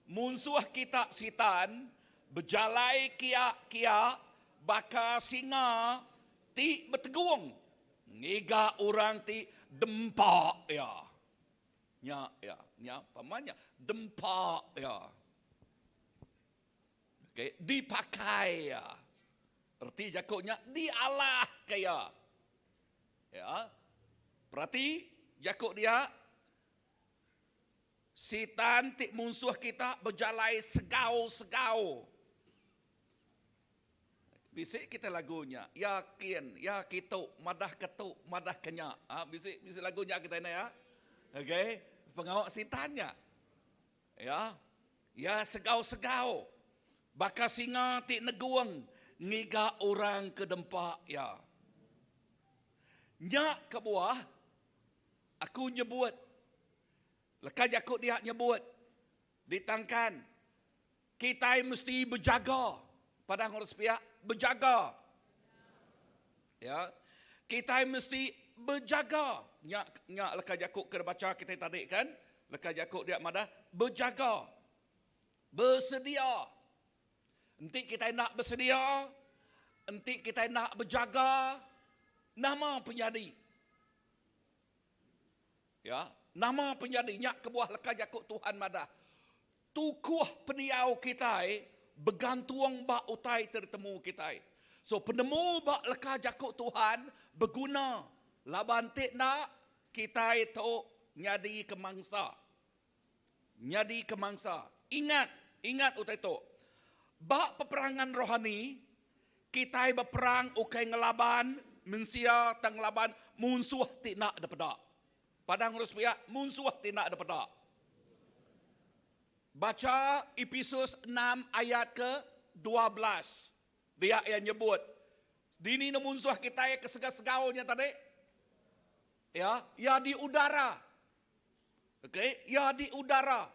Munsuh kita Sitan bejalai kia-kia baka singa ti betegung ngiga orang ti dempa iya. Nya iya, nya pama nya dempa iya. Okay, dipakai iya. Reti jaku nya dialahka iya. Ya. Perati jaku dia. Sitan ti munsuh kita bejalai segau-segau. Bisi kita lagu nya, yakin, ya kitu, madah ke tu, madah ke nya. Ha, bisi bisi lagu nya kita ni ya. Okey, pengawa sitan nya. Ya. Ya segau-segau. Baka singa ti negung ngiga orang ke dempa iya. Nya kebuah aku nyebut, leka jaku dia nyebut, ditangkan, kitai mesti bejaga. Padah ngurus piak, bejaga. Ya. Kitai mesti bejaga. Nya nya leka jaku ke dibacha kitai tadi kan? Leka jaku dia madah bejaga. Besedia. Enti kitai enda besedia, enti kitai enda bejaga, nama penyadi? Ya, nama penyadi? Nya kebuah leka jaku Tuhan madah, tukuh pendiau kitai begantung ba utai ti ditemu kitai. So penemu ba leka jaku Tuhan beguna laban ti enda kitai tu nyadi ke mangsa. Nyadi ke mangsa. Ingat, ingat utai tu. Ba peperangan rohani, kitai beperang ukai ngelaban mensia tang ngelaban munsuh ti enda dipeda. Padang urus pia, munsuh ti enda dipeda. Bacha Epesus enam ayat ke 12. Dia iya nyebut, Dini ne munsuh kitai ke segau-segau nya tadi? Ya, iya di udara. Okey, iya di udara.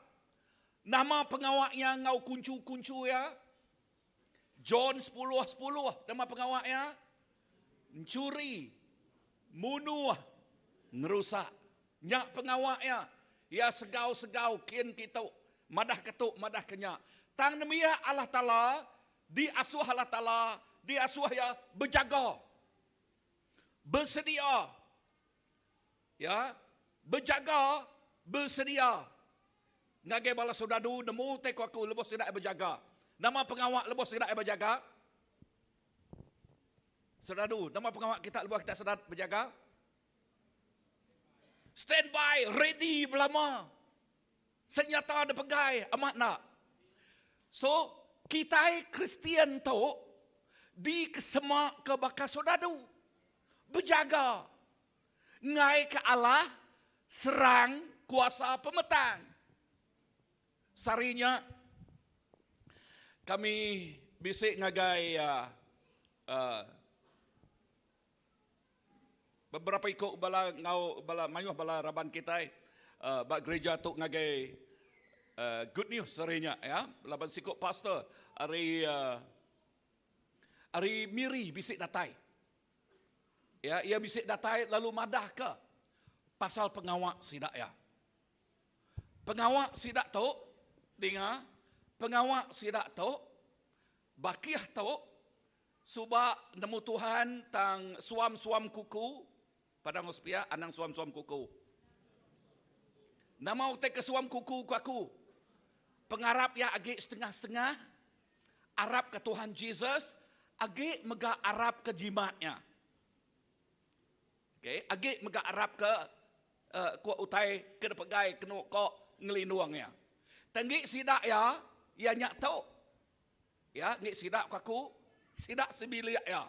Nama pengawa iya enggau kunchu-kunchu iya? John sepuluh sepuluh, nama pengawa iya? Enchuri, munuh, ngerusak. Nya pengawa iya. Iya segau-segau kin kitu, madah ke tu, madah ke nya. Tang nembiak Allah Taala diasuh Allah Taala, diasuh iya bejaga, besedia. Ya, bejaga, besedia. Ngagai bala soldadu nemu utai ku aku lebuh sida iya bejaga. Nama pengawa lebuh sida iya bejaga? Soldadu, nama pengawa kita lebuh kita sedar bejaga? Stand by, ready belama. Senyata dipegai, amat enda? So, kitai Kristian tu dikesema ke baka soldadu. Bejaga. Enggai ke alah serang kuasa pemetang. Sehari nya kami bisi ngagai uhh beberapa iku bala enggau bala mayuh bala raban kitai uhh ba gereja tu ngagai uhh good news sehari nya ya laban siku pastor ari uhh ari Miri bisi datai. Ya iya bisi datai lalu madahka pasal pengawa sida iya. Pengawa sida tu, dinga, pengawa sida tu, bakih tu, suba nemu Tuhan tang suam-suam kuku, padang hospia anang suam-suam kuku. Nama utai ke suam kuku ku aku? Pengarap iya agi setengah-setengah, arap ke Tuhan Jesus, agi mega arap ke jimat iya. Okay, agi mega arap ke uh, ku utai ke dipegai kenu ko ngelindung iya. Tenggi sida iya, iya nya tu. Ya, ngi sida ku aku, sida sebilik iya.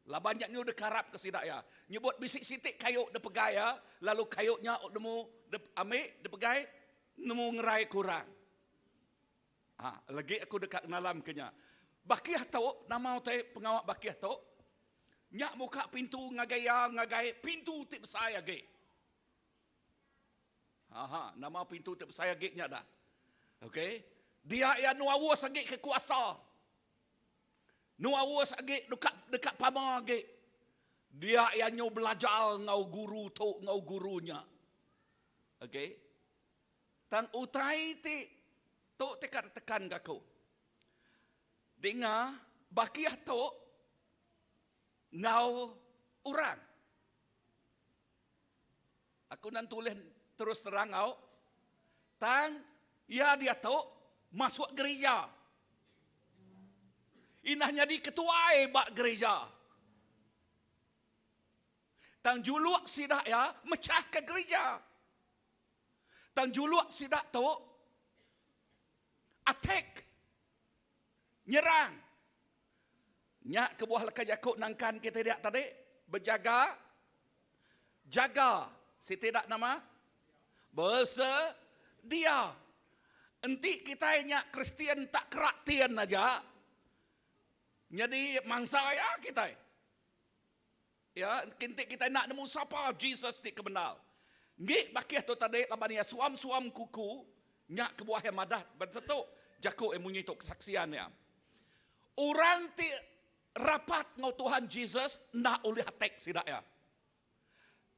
Laban nya nyu dikarap ke sida iya. Nyebut bisi siti kayu dipegai iya, lalu kayu nya nemu ambi dipegai nemu ngerai kurang. Ha, legi aku deka nalam ke nya. Bakih tu, nama utai pengawa bakih tu? Nya muka pintu ngagai iya ngagai pintu ti besai agi. Ha ha, nama pintu ti besai agi nya dah. Okey. Dia iya nu aus agi ke kuasa. Nu aus agi deka deka pama agi. Dia iya nyu belajar enggau guru tu enggau guru nya. Okey. Tang utai ti tu ti ka ditekan ka aku. Dinga bakih tu enggau orang. Aku nan tulih terus terang au. Tang iya diatu masuk gerija. Inah nyadi ketuai ba gerija. Tang juluk sida iya mechahka gerija. Tang juluk sida tu attack, nyerang. Nya kebuah leka jaku nangkan kitai dia tadi, bejaga, jaga, siti da nama? Besedia. Enti kitai nya Kristian tak kerak tin aja, nyadi mangsa iya kitai. Ya, enti kitai enda nemu sapa Jesus ti kebendar. Enggi bakih tu tadi laban iya suam-suam kuku, nya kebuah iya madah bansa tu jaku iya munyi tu kesaksian iya. Orang ti rapat enggau Tuhan Jesus enda ulih attack sida iya.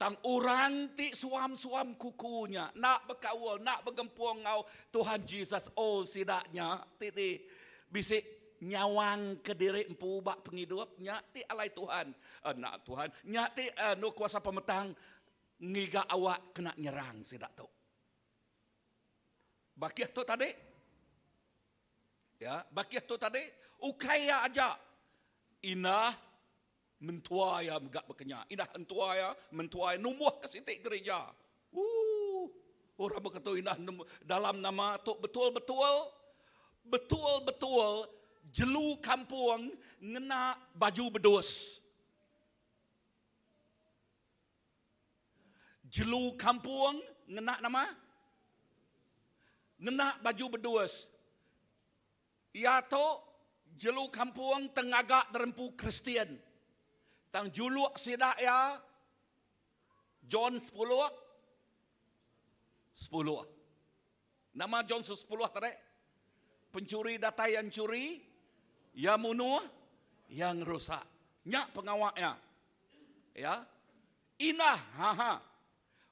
Tang orang ti suam-suam kuku nya enda bekaul, enda begempung enggau Tuhan Jesus, oh sida nya ti di bisi nyawang ke diri empu ba pengidup nya ti alai Tuhan enda Tuhan nya ti anu kuasa pemetang ngiga awak kena nyerang sida tu. Bakih tu tadi ya bakih tu tadi ukai iya aja indah mentua iya mega bekenya indah entua iya mentua iya numbuh ke siti gerija. Ooh orang beketu indah dalam nama tu betul-betul betul-betul jelu kampung ngena baju bedus. Jelu kampung ngena nama? Ngena baju bedus. Iya tu. Jelu kampung tengaga derempu Kristian. Tang juluk sida iya John sepuluh sepuluh. Nama John 10 tadi? Pencuri datai iya enchuri, iya munuh, iya ngerusak. Nya pengawa iya. Ya. Indah, ha ha.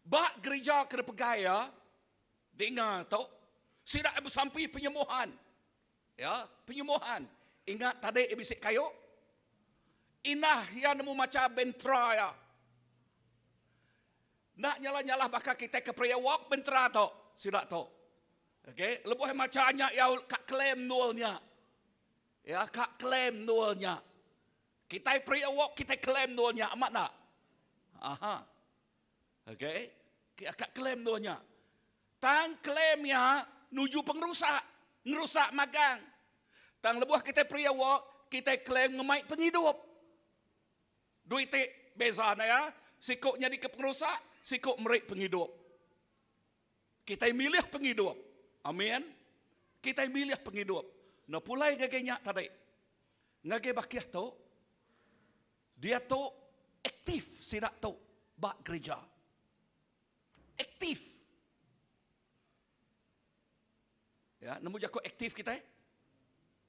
Ba gerija ke dipegai iya, dinga tu, sida iya besampi penyembuhan. Ya, penyembuhan. Ingat tadi iya bisi kayu. Indah iya nemu macha bentra iya. Enda nyalah-nyalah baka kitai ke prayer walk bentera tu, sida tu. Okey, lebuh macha nya iya ka claim nul nya. Ya, ka claim nul nya. Kitai prayer walk kitai claim nul nya amat enda? Aha. Okey, ka claim nul nya. Tang claim nya nuju pengerusak, ngerusak magang. Tang lebuh kitai prayer walk, kitai claim ngemai pengidup. Dua iti beza enda iya, siku nyadika pengerusak, siku meri pengidup. Kitai milih pengidup. Amin. Kitai milih pengidup. Enda pulai ngagai nya tadi. Ngagai bakih tu, diatu aktif sida tu ba gerija. Aktif. Ya, nemu jaku aktif kitai?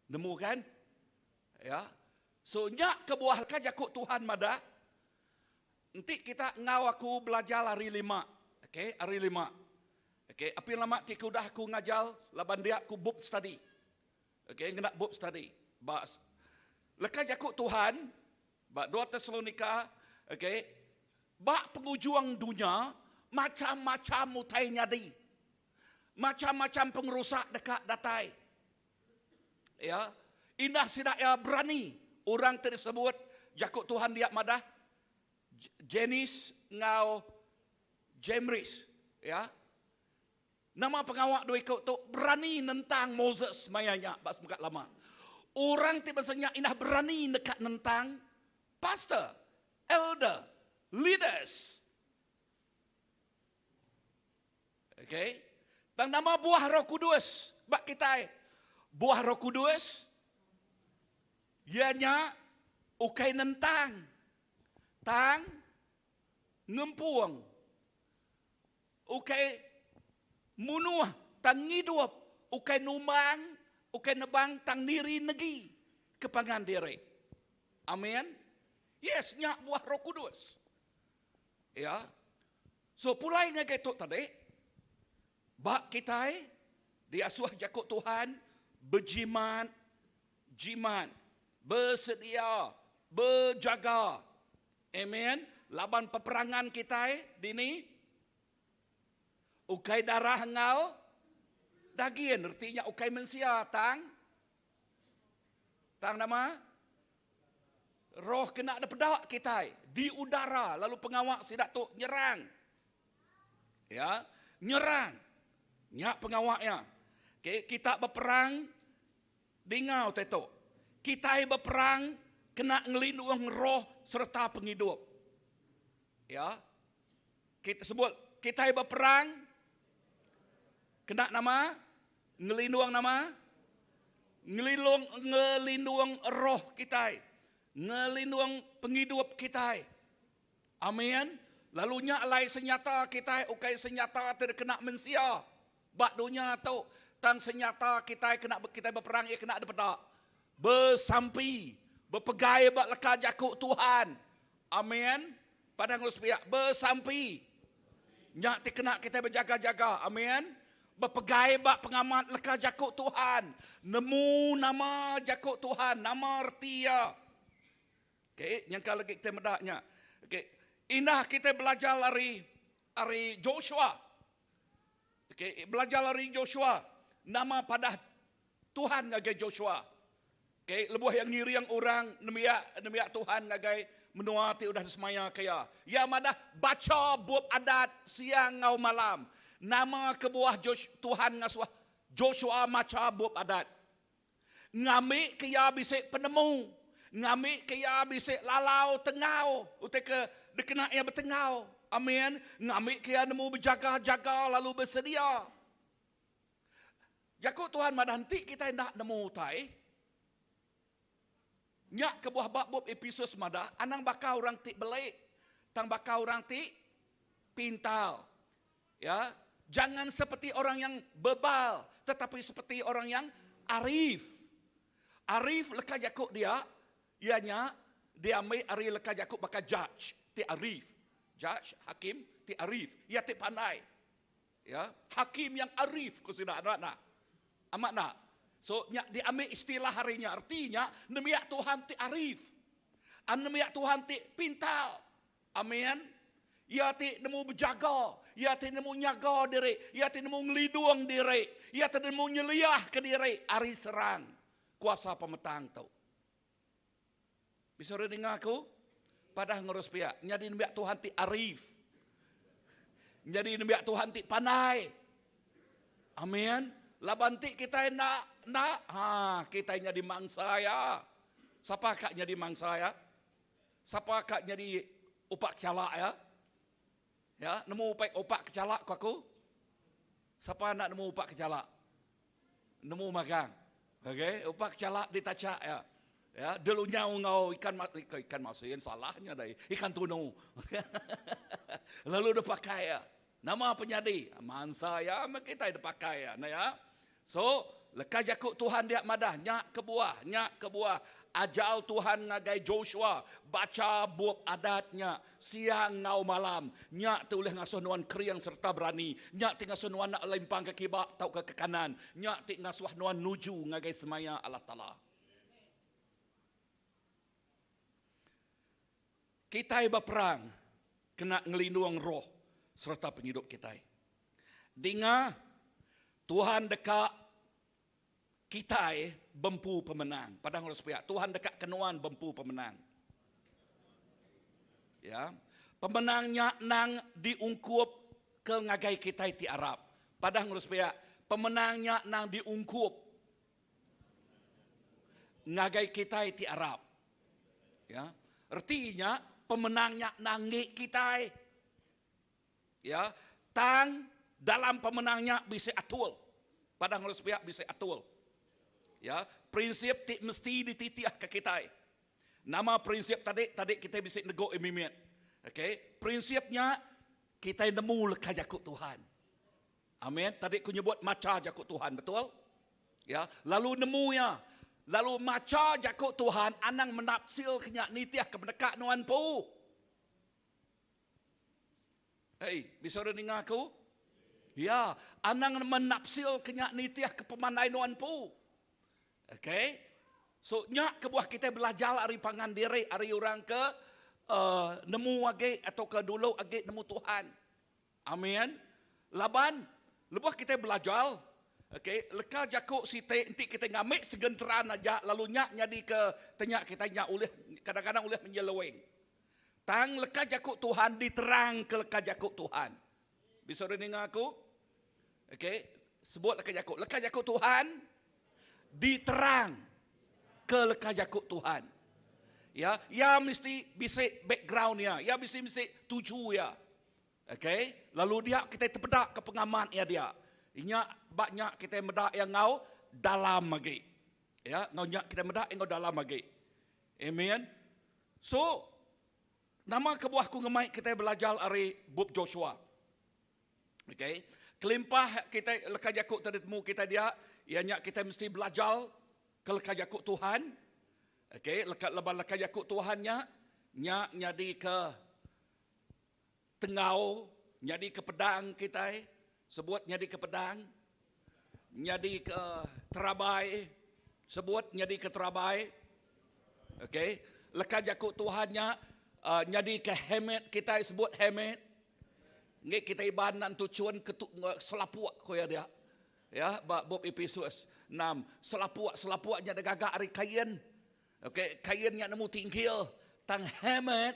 Nemu kan? Ya. So nya kebuah ka jaku Tuhan madah enti kita enggau aku belajar hari lima. Okey, hari lima. Okey, apin lama ti ke udah aku ngajar laban dia aku bup study. Okey, ngena bup study. Ba leka jaku Tuhan ba 2 Tesalonika, okey, ba pengujung dunya macam-macam utai nyadi. Macam-macam pengerusak deka datai. Ya, indah sida iya berani orang ti disebut jaku Tuhan dia madah Jenis enggau Jamris, ya. Nama pengawa dua iku tu berani nentang Moses maya nya ba Sempekat Lama. Orang ti bansa nya indah berani deka nentang pastor, elder, leaders. Okay. Tang nama buah Roh Kudus ba kitai? Buah Roh Kudus iya nya ukai nentang tang ngempung ukai munuh tang ngidup ukai numbang ukai nebang tang niri negi ke pangan diri. Amin. Yes nya buah Roh Kudus. Ya. So pulai ngagai tu tadi, ba kitai diasuh jaku Tuhan bejimat jimat, besedia, bejaga. Amen. Laban peperangan kitai dini ukai darah enggau dagin, reti nya ukai mensia tang tang nama? Roh kena dipeda kitai di udara lalu pengawa sida tu nyerang. Ya, nyerang. Nya pengawa iya. Okay, kita beperang dinga utai tu. Kitai beperang kena ngelindung roh sereta pengidup. Ya. Kita sebut kitai beperang kena nama? Ngelindung nama? Ngelindung ngelindung roh kitai. Ngelindung pengidup kitai. Amin. Lalu nya alai senyata kitai ukai senyata ti dikena mensia ba dunya tu. Tang senyata kitai kena kitai beperang iya kena dipeda. Besampi, bepegai ba leka jaku Tuhan. Amin. Padang lu sepiak, besampi. Nya ti kena kitai bejaga-jaga. Amin. Bepegai ba pengamat leka jaku Tuhan. Nemu nama jaku Tuhan, nama reti iya. Okay, nyangka lagi kitai meda nya. Okay. Indah kitai belajar ari ari Joshua. Okay, belajar ari Joshua. Nama padah Tuhan ngagai Joshua. Okay, lebuh iya ngiring orang nembiak nembiak Tuhan ngagai menua ti udah disemayaka iya. Iya madah, Bacha bup adat siang enggau malam. Nama kebuah Tuhan ngasuh Joshua macha bup adat? Ngambika iya bisi penemu, ngambika iya bisi lalau tenggau utai ke dikena iya betenggau. Amin. Ngambika iya nemu bejaga-jaga lalu besedia. Jaku Tuhan madah enti kitai enda nemu utai. Nya kebuah ba bup Episus madah, anang baka orang ti beli, tang baka orang ti pintar. Ya, jangan seperti orang yang bebal, tetapi seperti orang yang arif. Arif leka jaku dia, iya nya diambi ari leka jaku baka judge ti arif. Judge, hakim ti arif, iya ti pandai. Ya, hakim yang arif ku sida enda enda. Amat enda. So nya diambi istilah ari nya reti nya nembiak Tuhan ti arif. Nembiak Tuhan ti pintar. Amin. Iya ti nemu bejaga, iya ti nemu nyaga diri, iya ti nemu ngelindung diri, iya ti nemu nyeliahka diri ari serang kuasa pemetang tu. Bisi orang ninga aku? Padah ngurus pia. Nyadi nembiak Tuhan ti arif. Nyadi nembiak Tuhan ti pandai. Amin. Laban ti kitai enda enda ha kitai nyadi mangsa iya. Sapa ka nyadi mangsa iya? Sapa ka nyadi upak kecalak iya? Ya, nemu upai upak kecalak ku aku? Sapa enda nemu upak kecalak? Nemu magang. Okey, upak kecalak ditacak iya. Ya, delunyau enggau ikan ikan masin salahnya dai, ikan tunu. Lalu dipakai iya. Nama penyadi? Mansa iya meh kitai dipakai iya, nah ya. So, leka jaku Tuhan dia madah nya kebuah, nya kebuah ajar Tuhan ngagai Joshua bacha bup adat nya siang enggau malam. Nya ti ulih ngasuh nuan kering sereta berani. Nya ti ngasuh nuan enda limpang ke kiba tauka ke kanan. Nya ti ngasuh nuan nuju ngagai semaya Allah Taala. Kitai beperang kena ngelindung roh sereta pengidup kitai. Dinga, Tuhan deka kitai bempu pemenang. Padah ngurus pia, Tuhan deka ke nuan bempu pemenang. Ya. Pemenang nya nang diungkup ke ngagai kitai ti arap. Padah ngurus pia, pemenang nya nang diungkup ngagai kitai ti arap. Ya. Reti nya pemenang nya nanggi kitai. Ya. Tang dalam pemenang nya bisi atul. Padah ngelu sepiak bisi atul. Ya, prinsip ti mesti dititihka kitai. Nama prinsip tadi? Tadi kitai bisi nego mimit. Okey, prinsip nya kitai nemu leka jaku Tuhan. Amin. Tadi ku nyebut macha jaku Tuhan, betul? Ya, lalu nemu iya. Lalu macha jaku Tuhan anang menafsir ke nya nitih ke peneka nuan empu. Hei, bisa orang ninga aku? Ya, anang menafsir ke nya nitih ke pemandai nuan empu. Okay. So nya kebuah kitai belajar ari pangan diri ari orang ke uh, nemu agi atau ke dulu agi nemu Tuhan. Amin. Laban lebuh kitai belajar, okay, leka jaku siti enti kitai ngambi segenteran aja lalu nya nyadika tenya kitai nya ulih kadang-kadang ulih menyeleweng. Tang leka jaku Tuhan diterangka leka jaku Tuhan. Bisa orang ninga aku? Okay, sebut leka jaku. Leka jaku Tuhan diterang ke leka jaku Tuhan. Ya, ya mesti bisi background ya, ya mesti bisi tuju ya. Okay, lalu dia kita tepeda ke pengamat ya dia. Inya ba nya kita meda ya ngau dalam lagi. Ya, ngau nya kita meda ngau dalam lagi. Amen. So, nama kebuah ku ngemai kita belajar ari bup Joshua. Okay. Kelimpah kita leka jaku tadi temu kita dia, iya nya kita mesti belajar ke leka jaku Tuhan. Okay, leka leban leka jaku Tuhan nya nya nyadi ke Tengau nyadi ke pedang kitai, sebut nyadi ke pedang, nyadi ke terabai, sebut nyadi ke terabai. Okey, leka jaku Tuhan nya uh, nyadi ke helmet kitai sebut helmet. Ngi kita Iban nan tuchun ke selapuk ko ya dia. Ya, ba bup Efesus 6, selapuk selapuk nya digaga ari kain. Okey, kain nya nemu tingkil tang helmet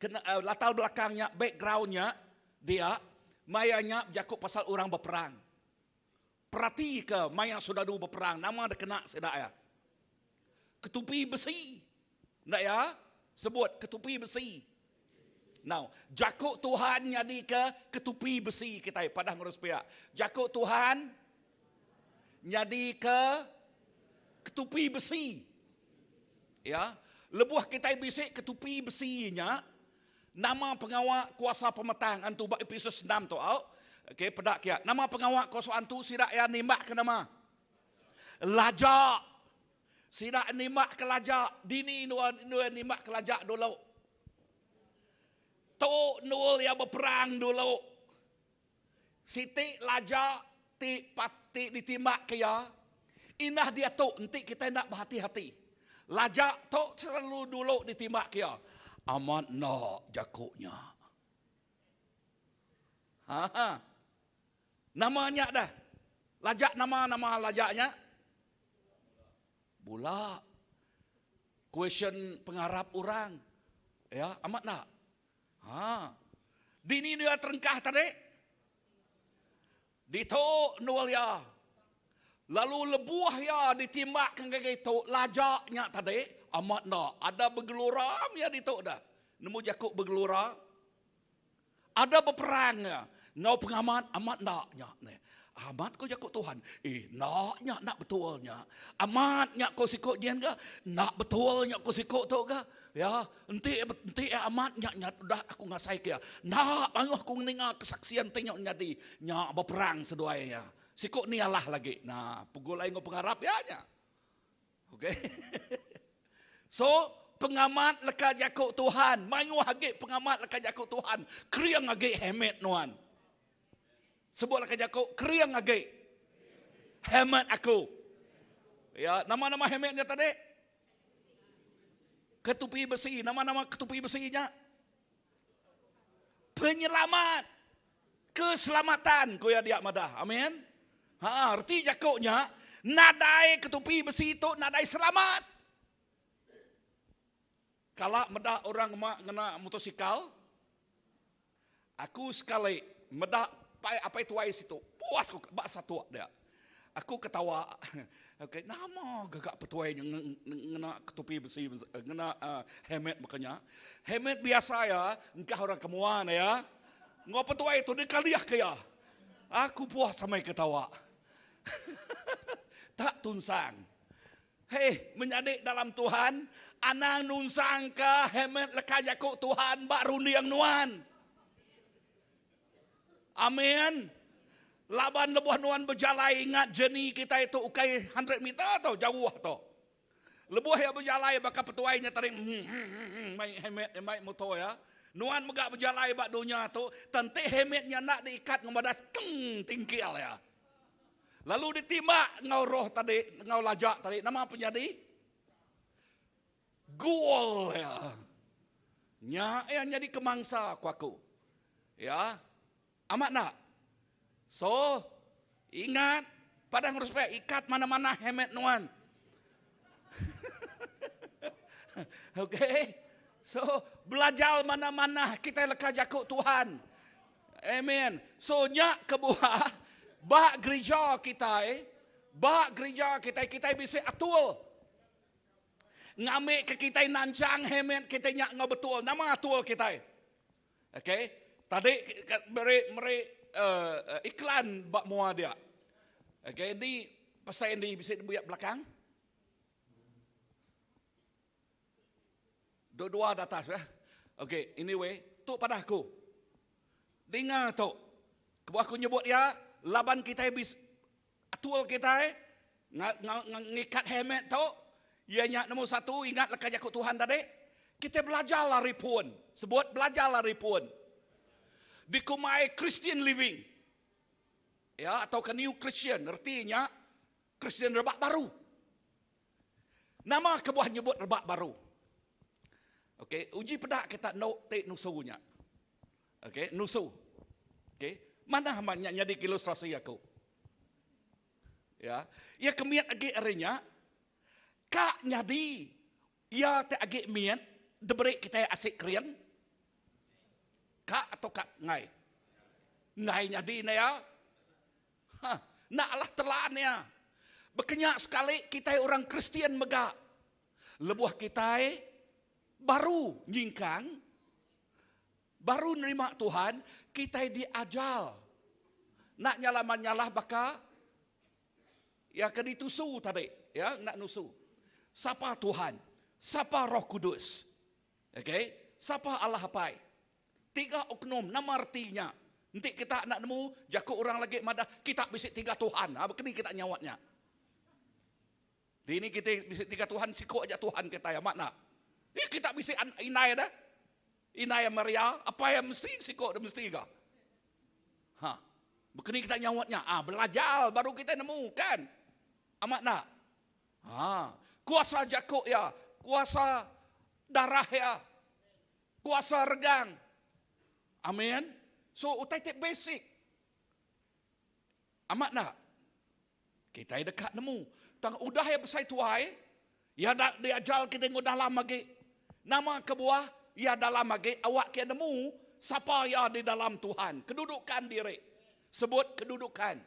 kena uh, latar belakang nya background nya dia maya nya bejaku pasal orang berperang. Perati ke maya soldadu berperang nama dia kena sida ya. Ketupi besi. Ndak ya? Sebut ketupi besi. Now, jaku Tuhan nyadi ke ketupi besi kita padah ngurus pihak. Jaku Tuhan nyadi ke ketupi besi. Ya. Lebuh kitai bisi ketupi besi nya, nama pengawa kuasa pemetang antu ba Epesus enam tu au. Okey, peda kia. Nama pengawa kuasa antu sida iya nimbak ke nama? Laja. Sida nimbak ke laja, dini endur endur nimbak ke laja dulu. Tu endur iya beperang dulu. Siti laja ti ti ditimbak ke iya, indah diatu enti kitai enda behati-hati. Laja tu selalu dulu ditimbak ke iya. Amat enda jaku nya. Ha. Nama nya dah? Laja nama nama laja nya? Bula. Question pengarap orang. Ya, amat enda? Ha. Dini dia terengkah tadi? Ditu endur iya. Lalu lebuh iya ditimbak ke ngagai tu, laja nya tadi, amat enda, ada begelura mia ditu dah. Nemu jaku begelura? Ada beperang iya enggau pengamat amat enda nya neh. Amat ko jaku Tuhan. Eh enda nya enda betul nya. Amat nya ko siko nyin ga, enda betul nya ko siko tu ga. Ya, enti enti iya amat nya nya udah aku ngasai ke iya. Enda mayuh aku ninga kesaksian ti nya nyadi nya beperang seduai iya. Siko ni alah lagi. Nah, pegulai enggau pengarap iya nya. Okey. So, pengamat leka jaku Tuhan, mayuh agi pengamat leka jaku Tuhan, kering agi hemet nuan. Sebut leka jaku kering agi. Hemet aku. Ya, nama-nama hemet nya tadi? Ketupi besi, nama-nama ketupi besi nya? Penyelamat. Keselamatan ku iya dia madah. Amin. Ha, reti jaku nya nadai ketupi besi tu nadai selamat. Kala meda orang ma ngena motosikal, aku sekali meda pai apai tuai situ. Puas ku ba satuk dia. Aku ketawa. Okay, nama gaga petuai nya ngena ketupi besi ngena helmet baka nya. Helmet biasa iya engkah orang ke mua ne iya. Enggau petuai tu dikalih ke iya. Aku puas amai ketawa. Tak tunsang. Hei, menyadi dalam Tuhan, anang nunsangka helmet leka jaku Tuhan ba runding nuan. Amin. Laban lebuh nuan bejalai ingat journey kitai tu ukai 100 meter tau jauh tu. Lebuh iya bejalai baka petuai nya tadi mai helmet mai motor iya. Nuan mega bejalai ba dunya tu tenti helmet nya enda diikat enggau madah teng tingkil iya. Lalu ditimbak enggau roh tadi enggau laja tadi nama penyadi? Gol iya. Nya iya nyadi ke mangsa ku aku. Ya. Amat enda? So, ingat padah ngurus pia ikat mana-mana helmet nuan. Okay. So, belajar mana-mana kitai leka jaku Tuhan. Amen. So, nya kebuah ba gereja kitai, ba gereja kitai kitai bisi atur. Ngambika kitai nanchang helmet kitai nya enggau betul. Nama atur kitai? Okey, tadi meri meri uh, iklan ba mua dia. Okey, ni pasal ini bisi dibuat belakang. Dua-dua di atas ya. Okey, anyway, tu pada aku. Dinga tu. Kebuah aku nyebut dia, laban kitai bis Atul kitai ngikat helmet tu iya nya nombor satu ingat leka jaku Tuhan tadi kitai belajar ari pun sebut belajar ari pun dikumbai Christian living ya atau ke new Christian reti nya Christian rebak baru. Nama kebuah nyebut rebak baru? Okey, uji peda kita endo ti nusu nya. Okey, nusu. Okey, manah amat nya nyadi ilustrasi aku. Ya, iya ke mit agi ari nya ka nyadi iya ti agi mit diberi kitai asi kering. Ka atau ka enggai? Enggai nyadi ne iya. Ha, enda alah telan iya. Bekenya sekali kitai orang Kristian mega. Lebuh kitai baru nyingkang, baru nerima Tuhan, kitai diajar enda nyalah menyalah baka iya ke ditusu tadi, ya, enda nusu. Sapa Tuhan? Sapa Roh Kudus? Okay, sapa Allah Apai? Tiga oknum, nama reti nya? Enti kita enda nemu, jaku orang lagi madah kita bisi tiga Tuhan. Ha, bekeni kita nyawat nya? Dini kita bisi tiga Tuhan, siku aja Tuhan kita ya, makna. Eh, kita bisi indai dah. Indai Maria, apai yang mesti siku dah mesti ga. Ha. Bekeni kita nyawat nya? Ah, belajar baru kita nemu kan. Amat nak? Ha, kuasa jaku iya, kuasa darah iya, kuasa regang. Amin. So utai ti basic. Amat enda? Kitai deka nemu. Tang udah iya besai tuai, iya da diajar kitai enggau dalam agi. Nama kebuah iya dalam agi awak ke nemu sapa iya di dalam Tuhan, kedudukan diri. Sebut kedudukan.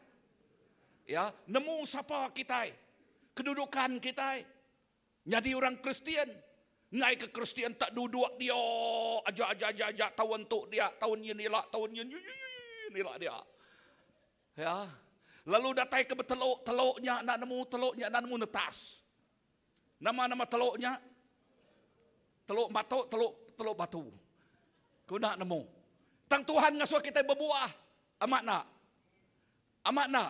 Ya, nemu sapa kitai, kedudukan kitai. Nyadi orang Kristian, enggai ke Kristian tak duduk dia aja aja aja aja taun tu dia, taun nyin ila, taun nyin nyin ila dia. Ya. Lalu datai ke beteluk, teluk nya enda nemu, teluk nya enda nemu netas. Nama-nama teluk nya? Teluk batuk, teluk teluk batu. Ku enda nemu. Tang Tuhan ngasuh kitai bebuah. Amat enda? Amat enda?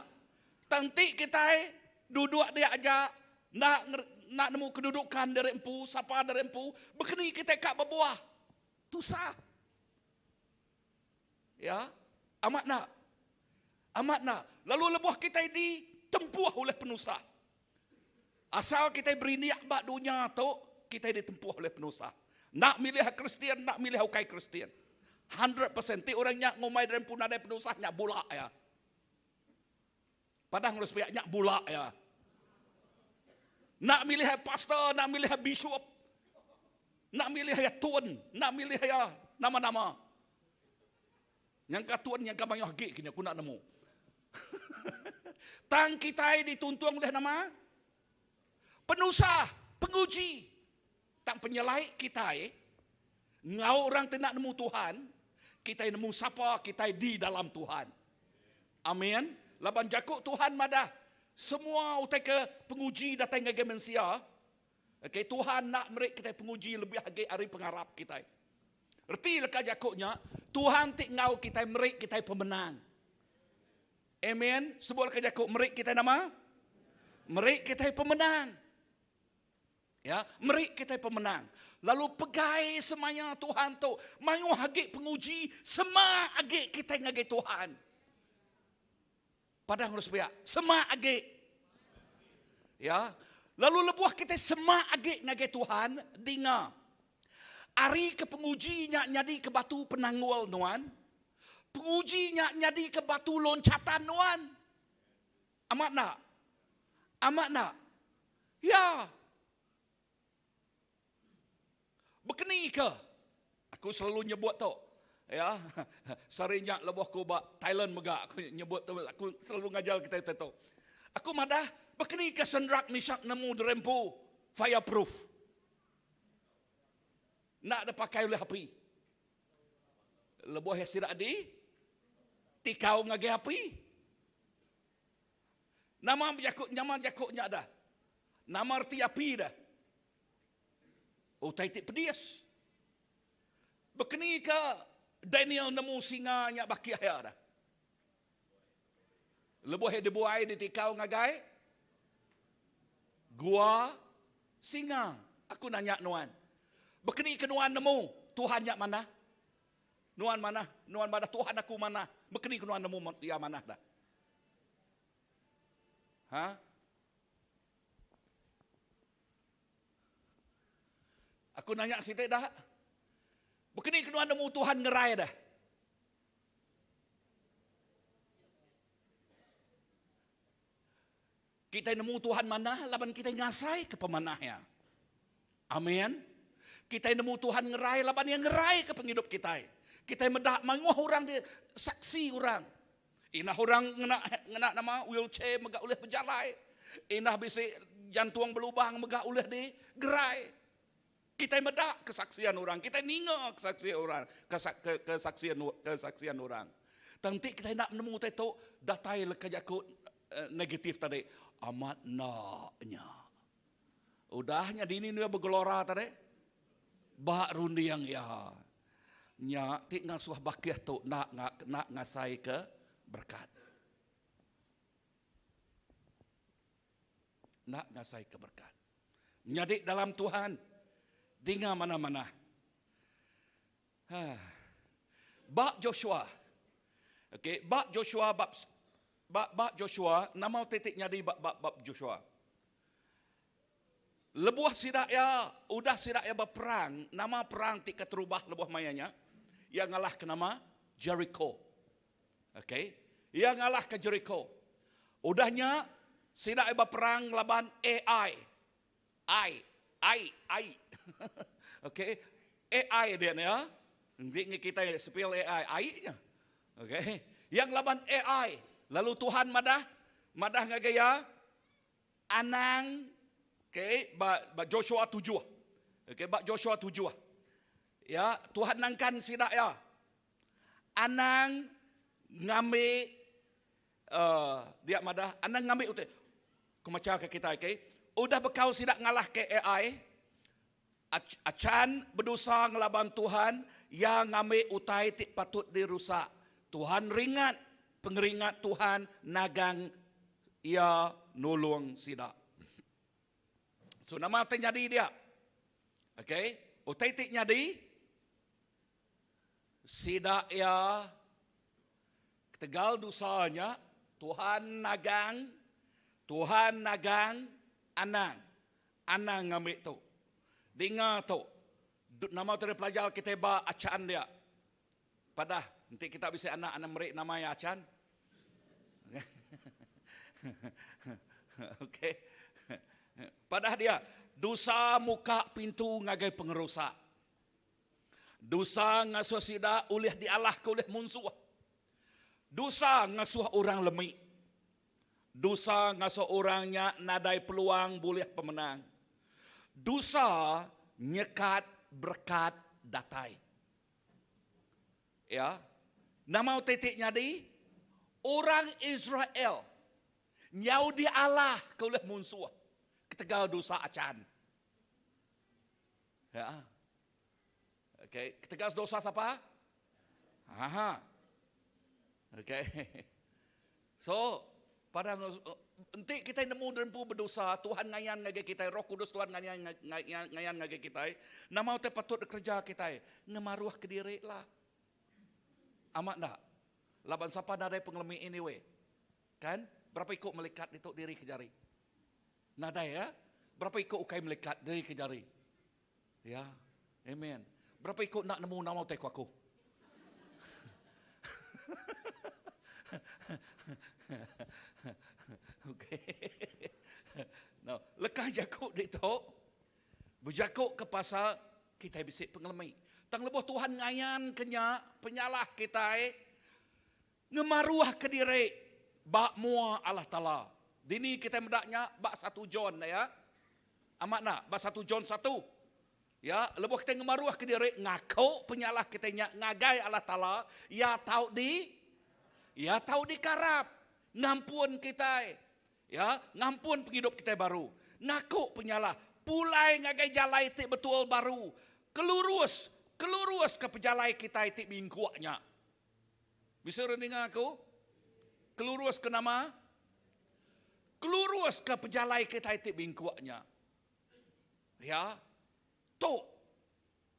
Tang enti kitai duduk dia aja enda enda nemu kedudukan diri empu, sapa diri empu, bekeni kitai ka bebuah? Tusah. Ya. Amat enda? Amat enda? Lalu lebuh kitai ditempuh oleh penusah. Asal kitai berindik ba dunya tu, kitai ditempuh oleh penusah. Enda milih Kristian, enda milih ukai Kristian. 100% ti orang nya ngumbai diri empu nadai penusah nya bula iya. Padah ngurus pihak nya bula iya. Enda milih pastor, enda milih bishop. Enda milih iya tun, enda milih iya nama-nama. Nyangka tuan nyangka mayuh agi kini aku enda nemu. Tang kitai dituntung ulih nama? Penusah, penguji. Tang penyelai kitai enggau orang ti enda nemu Tuhan, kitai nemu sapa kitai di dalam Tuhan. Amin. Laban jaku Tuhan madah semua utai ke penguji datai ngagai mensia, okay, Tuhan enda meri kitai penguji lebih agi ari pengarap kitai. Reti leka jaku nya, Tuhan ti enggau kitai meri kitai pemenang. Amen. Sebut leka jaku meri kitai nama? Meri kitai pemenang. Ya, meri kitai pemenang. Lalu pegai semaya Tuhan tu, mayuh agi penguji, semak agi kitai ngagai Tuhan. Padah ngurus pia, semak agi. Ya. Lalu lebuh kitai semak agi ngagai Tuhan, dinga. Ari ke penguji nya nyadi ke batu penanggul nuan, penguji nya nyadi ke batu loncatan nuan. Amat enda? Amat enda? Ya. Bekeni ke? Aku selalu nyebut tu. Ya, sehari nya lebuh aku ba Thailand mega aku nyebut tu, aku selalu ngajar kita utai tu. Aku madah, bekeni ke Sendrak Mishak nemu derempu fireproof. Enda ada pakai oleh api. Lebuh ya sida di tikau ngagai api. Nama jaku nama jaku nya dah. Nama reti api dah. Utai ti pedis. Bekeni ka Daniel nemu singa nya bakih iya dah. Lebuh iya dibuai ditikau ngagai gua singa. Aku nanya nuan. Bekeni ke nuan nemu Tuhan nya manah? Nuan manah, nuan madah Tuhan aku manah. Bekeni ke nuan nemu iya manah dah? Ha? Aku nanya siti dah. Bekeni ke nuan nemu Tuhan ngerai dah? Kitai nemu Tuhan manah laban kitai ngasai ke pemanah iya. Amin. Kitai nemu Tuhan ngerai laban iya ngerai ke pengidup kitai. Kitai meda mayuh orang di saksi orang. Indah orang ngena ngena nama wheelchair mega ulih bejalai. Indah bisi jantung belubang mega ulih di gerai. Kitai meda kesaksian orang, kitai ninga kesaksian orang, kesaksian kesaksian orang. Tang enti kitai enda nemu utai tu, datai leka jaku negatif tadi, amat enda nya. Udah nya dini nuya begelora tadi? Ba runding iya. Nya ti ngasuh bakih tu enda enda ngasaika berekat. Enda ngasaika berekat. Menyadi dalam Tuhan, dinga manah-manah. Ha. Ba Joshua. Okey, ba Joshua bab ba ba Joshua nama utai ti nyadi ba ba bab Joshua. Lebuh sida iya udah sida iya beperang, nama perang ti keterubah lebuh maya nya? Iya ngalahka nama Jericho. Okey, iya ngalahka Jericho. Udah nya sida iya beperang ngelaban Ai. Ai, ai, ai. Okey. AI dia ni ya. Enti ngi kitai sepil AI, ai nya. Okey. Yang laban AI. Lalu Tuhan madah, madah ngagai iya, anang okey ba, ba Joshua tujuh. Okey, ba Joshua tujuh. Ya, Tuhan nangkan sida ya. Anang ngambi uh, dia madah anang ngambi utai. Ku macha ke kitai okay. Udah bekau sida ngalah ke AI, Achan bedosa ngelaban Tuhan, iya ngambi utai ti patut dirusak. Tuhan ringat, pengeringat Tuhan nagang iya nulung sida. So nama ti nyadi dia? Okay, utai ti nyadi sida iya ketegal dosa nya Tuhan nagang Tuhan nagang anang Anang ngambi tu. Dinga tu. Nama tu pelajar kita ba acan dia. Padah enti kita bisi anak anang meri nama iya acan. Okey. Padah dia, dosa muka pintu ngagai pengerusak. Dosa ngasuh sida ulih dialahka ulih munsuh. Dosa ngasuh orang lemi. Dosa ngasuh orang nya nadai peluang bulih pemenang. Dosa nyekat berekat datai. Ya. Nama utai ti nyadi? Orang Israel nyau dialahka ulih munsuh ketegal dosa Achan. Ya. Okey, ketegal dosa sapa? Aha. Okey. So, pada enti kita nemu derempu berdosa, Tuhan ngayan ngagai kita, Roh Kudus Tuhan ngayan ngayan, ngayan ngagai kita, nama utai patut dikerja kita? Ngemaruh ke diri lah. Amat tak? Laban sapa nadai pengelemi anyway. Kan? Berapa ikut melikat ditu diri ke jari? Nadai ya? Berapa ikut ukai melikat diri ke jari? Ya. Amen. Berapa ikut nak nemu nama utai ku aku? Okey. No, lekah jaku ditu bejaku ke pasal kitai bisi pengelemi. Tang lebuh Tuhan ngayan ke nya penyalah kitai ngemaruh ke diri ba mua Allah Taala. Dini kitai meda nya ba satu John ya. Amat enda? Ba satu John satu. Ya, lebuh kitai ngemaruh ke diri ngaku penyalah kitai nya ngagai Allah Taala, iya tau di iya tau dikarap ngampun kitai. Ya, ngampun pengidup kitai baru. Ngaku penyalah, pulai ngagai jalai ti betul baru. Kelurus, kelurus ke pejalai kitai ti bingkuk nya. Bisi orang ninga aku? Kelurus ke nama? Kelurus ke pejalai kitai ti bingkuk nya. Ya. Tu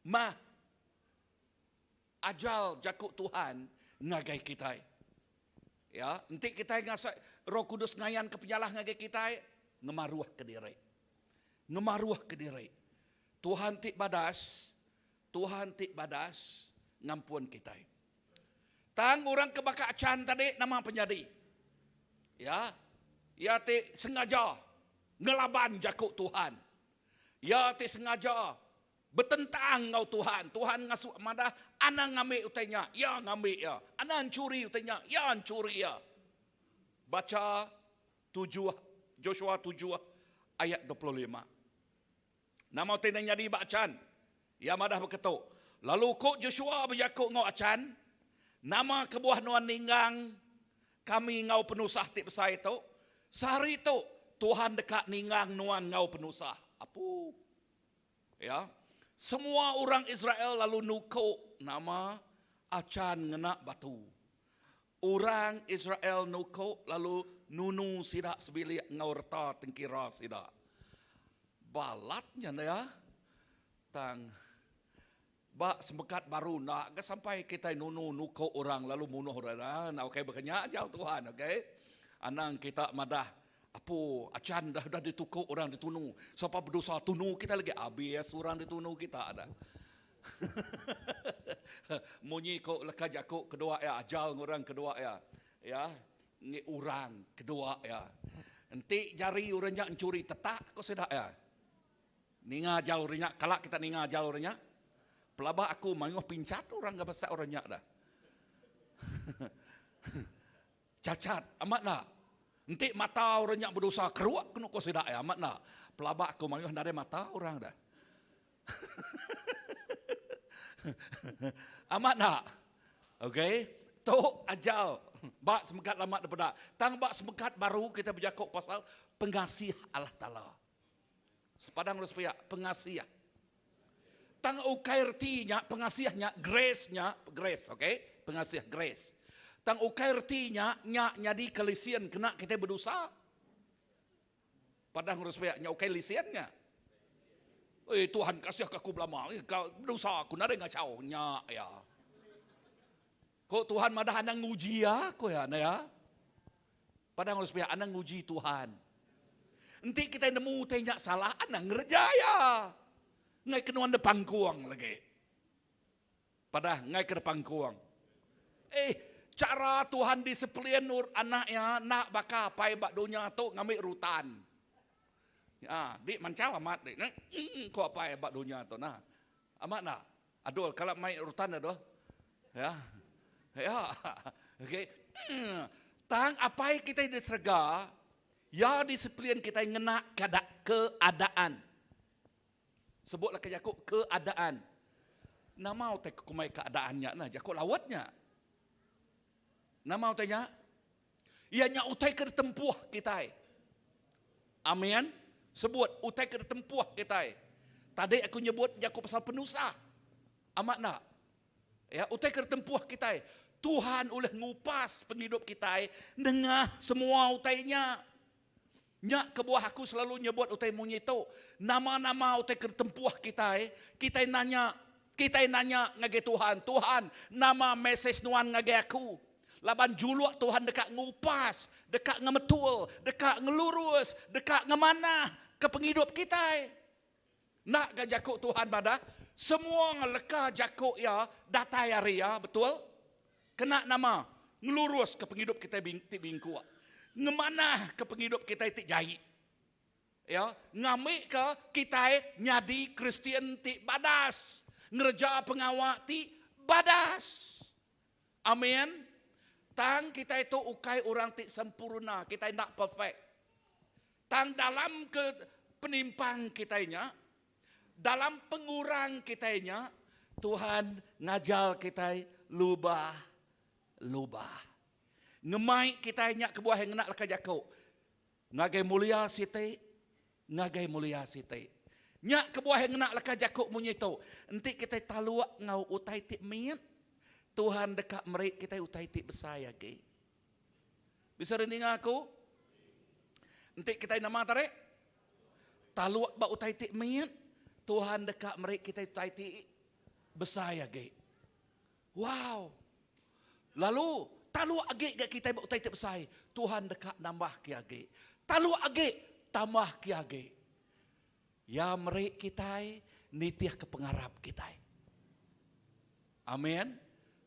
mah ajal jaku Tuhan ngagai kitai. Ya, enti kitai ngasa Roh Kudus ngayan ke penyalah ngagai kitai, ngemaruh ke diri. Ngemaruh ke diri. Tuhan ti badas, Tuhan ti badas ngampun kitai. Tang orang ke baka Achan tadi nama penyadi. Ya. Iya ti sengaja ngelaban jaku Tuhan. Iya ti sengaja betentang enggau Tuhan. Tuhan ngasuh madah anang ngambi utai nya, iya ngambi iya. Anang enchuri utai nya, iya enchuri iya. Bacha tujuh Joshua tujuh ayat 25. Nama utai enda nyadi ba Achan? Iya madah beketu, Lalu ku Joshua bejaku enggau Achan, Nama kebuah nuan ninggang kami enggau penusah ti besai tu? Sehari tu, Tuhan deka ninggang nuan enggau penusah. Apu. Ya. Semua orang Israel lalu nukuk nama Achan ngena batu. Orang Israel nukuk lalu nunu sida sebilik enggau reta tengkira sida. Balat nya enda tang ba semekat baru enda ga sampai kitai nunu nukuk orang lalu munuh orang. Ha enda ukai baka nya ajar Tuhan okay. Anang kita madah apu achan dah dah ditukuk orang ditunu. Sapa bedosa tunu kita lagi abis orang ditunu kita dah. Munyi ko leka jaku kedua iya ajal orang kedua iya. Ya ngi orang kedua iya. Enti jari orang nya enchuri tetak ko sida iya. Ninga ajal orang nya kala kita ninga ajal orang nya. Pelaba aku mayuh pinchat orang ga basa orang nya dah. Cacat amat enda. Enti mata orang nya bedosa keruk kenu ko sida iya amat enda. Pelaba aku mayuh nadai mata orang dah. Amat enda? Okay. Tu ajal ba semegat lama daripada. Tang ba semegat baru kita bejaku pasal pengasih Allah Taala. Sepadang urus pia, pengasih. Tang ukai reti nya pengasih nya grace nya grace okay pengasih grace. Tang ukai reti nya nya nyadi kelisian kena kita berdosa. Padah ngurus pia nya ukai lisin nya. Eh Tuhan kasih ke aku belama. Eh ka dosa aku nadai ngachau nya ya. Ko Tuhan madah anang nguji aku ya na ya. Padah ngurus pia anang nguji Tuhan. Enti kita nemu utai nya salah anang ngereja ya. Ngai ke nuan depangkung lagi. Padah enggai ke depangkung. Eh, chara Tuhan disiplin nur anak iya enda baka apai ba dunya tu ngambi rutan. Ya, di manchal amat di. Mm, ko apai ba dunya tu nah. Amat enda? Adul kala mai rutan ado. Ya. Ya. Okey. Mm. Tang apai kitai di serega, iya disiplin kitai ngena keadaan. Sebutlah ke jaku keadaan. Nama utai ke kumbai keadaan nya nah jaku laut nya. Nama utai nya? Iya nya utai ke ditempuh kitai. Amin. Sebut utai ke ditempuh kitai. Tadi aku nyebut jaku pasal penusah. Amat enda? Ya, utai ke ditempuh kitai. Tuhan ulih ngupas pengidup kitai nengah semua utai nya. Nya kebuah aku selalu nyebut utai munyi tu, nama-nama utai ke ditempuh kitai, kitai nanya, kitai nanya ngagai Tuhan, Tuhan, nama mesej nuan ngagai aku? Laban juluk Tuhan deka ngupas, deka ngemetul, deka ngelurus, deka ngemanah ke pengidup kitai. Enda ga jaku Tuhan madah, semua leka jaku Iya datai ari Iya, betul? Kena nama? Ngeluruska pengidup kitai ti bingkuk. Ngemanahka pengidup kitai ti jai. Ya, ngambika kitai nyadi Kristian ti badas, ngereja pengawa ti badas. Amin. Tang kitai tu ukai orang ti sempurna, kitai enda perfect. Tang dalam ke penimpang kitai nya, dalam pengurang kitai nya, Tuhan ngajar kitai lubah lubah. Ngemai kitai nya kebuah iya ngena leka jaku ngagai mulia siti ngagai mulia siti. Nya kebuah iya ngena leka jaku munyi tu, enti kitai taluk enggau utai ti mit, Tuhan deka meri kitai utai ti besai agi. Bisa ri ninga aku? Enti kitai nama tadi? Taluk ba utai ti mit, Tuhan deka meri kitai utai ti besai agi. Wow! Lalu taluk agi ga kitai ba utai ti besai, Tuhan deka nambah ke agi. Taluk agi, tambah ke agi. Iya meri kitai nitihka pengarap kitai. Amin.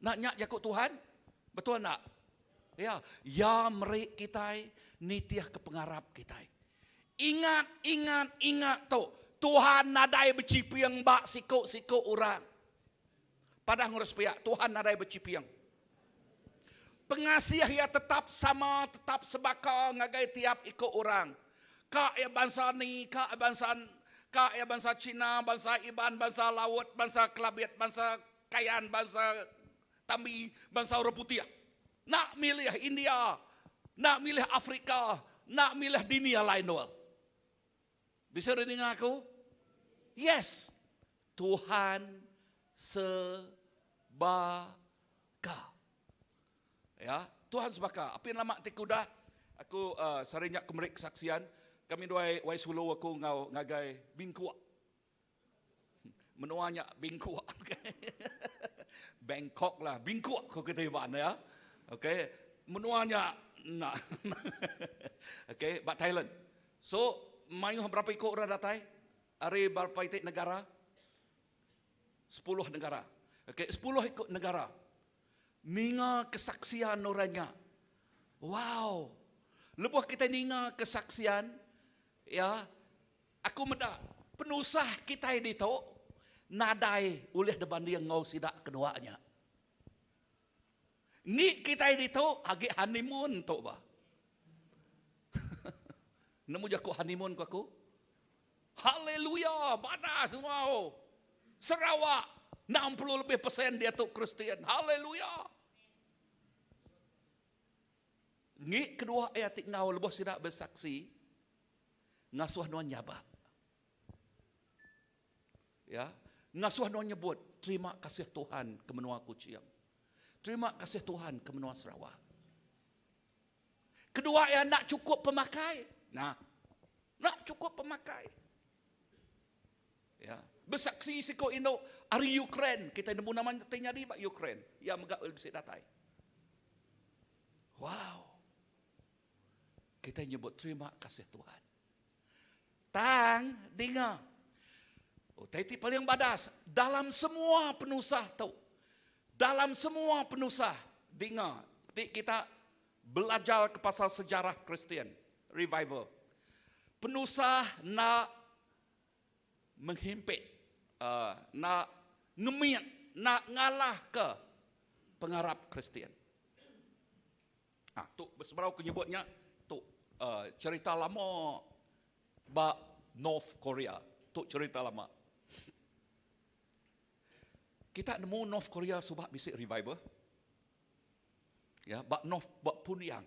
Nak nya jaku Tuhan? Betul enda? Ya, iya meri kitai nitihka pengarap kitai. Ingat, ingat, ingat tu, Tuhan nadai bechiping ba siku-siku orang. Padah ngurus pia, Tuhan nadai bechiping. Pengasih iya tetap sama, tetap sebaka ngagai tiap iku orang. Ka iya bansa ni, ka iya bansa ka iya bansa Cina, bansa Iban, bansa Laut, bansa Kelabit, bansa Kayan, bansa Tambi, bansa orang putih. Enda milih India, enda milih Afrika, enda milih dini alai endur. Bisi ri ninga aku? Yes. Tuhan sebaka. Ya, Tuhan sebaka. Apin lama ti ke udah aku uh, sehari nya aku meri kesaksian kami duai wai sulu aku enggau ngagai Bingkuk. Menua nya Bingkuk. Bangkok lah, Bingkuk ko kita Iban ya. Okey, menua nya na. Okey, ba Thailand. So, mayuh berapa iku orang datai ari berapa iti negara? Sepuluh negara. Okey, sepuluh iku negara. Ninga kesaksian orang nya. Wow. Lebuh kita ninga kesaksian, ya, aku meda penusah kitai ditu nadai ulih dibanding enggau sida kedua nya. Ngi kitai ditu agi honeymoon tu ba. Nemu jaku honeymoon ku aku? Haleluya, badas wow. Sarawak 60 lebih persen diatu Kristian. Haleluya. Ngi kedua iya ti enggau lebuh sida besaksi ngasuh nuan nyabak. Ya, ngasuh nuan nyebut terima kasih Tuhan ke menua Kuching. Terima kasih Tuhan ke menua Sarawak. Kedua iya enda chukup pemakai. Nah, enda chukup pemakai. Ya, besaksi siko indu ari Ukraine, kita nemu nama ti nyadi ba Ukraine. Iya mega bisi datai. Wow. Kita nyebut terima kasih Tuhan. Tang dinga. Utai ti paling badas dalam semua penusah tu. Dalam semua penusah dinga ti kita belajar ke pasal sejarah Kristian revival. Penusah nak menghimpit, uh, nak ngemit, nak ngalah ke pengarap Kristian. Ah, tu sebarau aku nyebut nya tu uh, cerita lama ba North Korea. Tu cerita lama. Kita nemu North Korea suba bisi revival. Ya, ba North ba Pyongyang.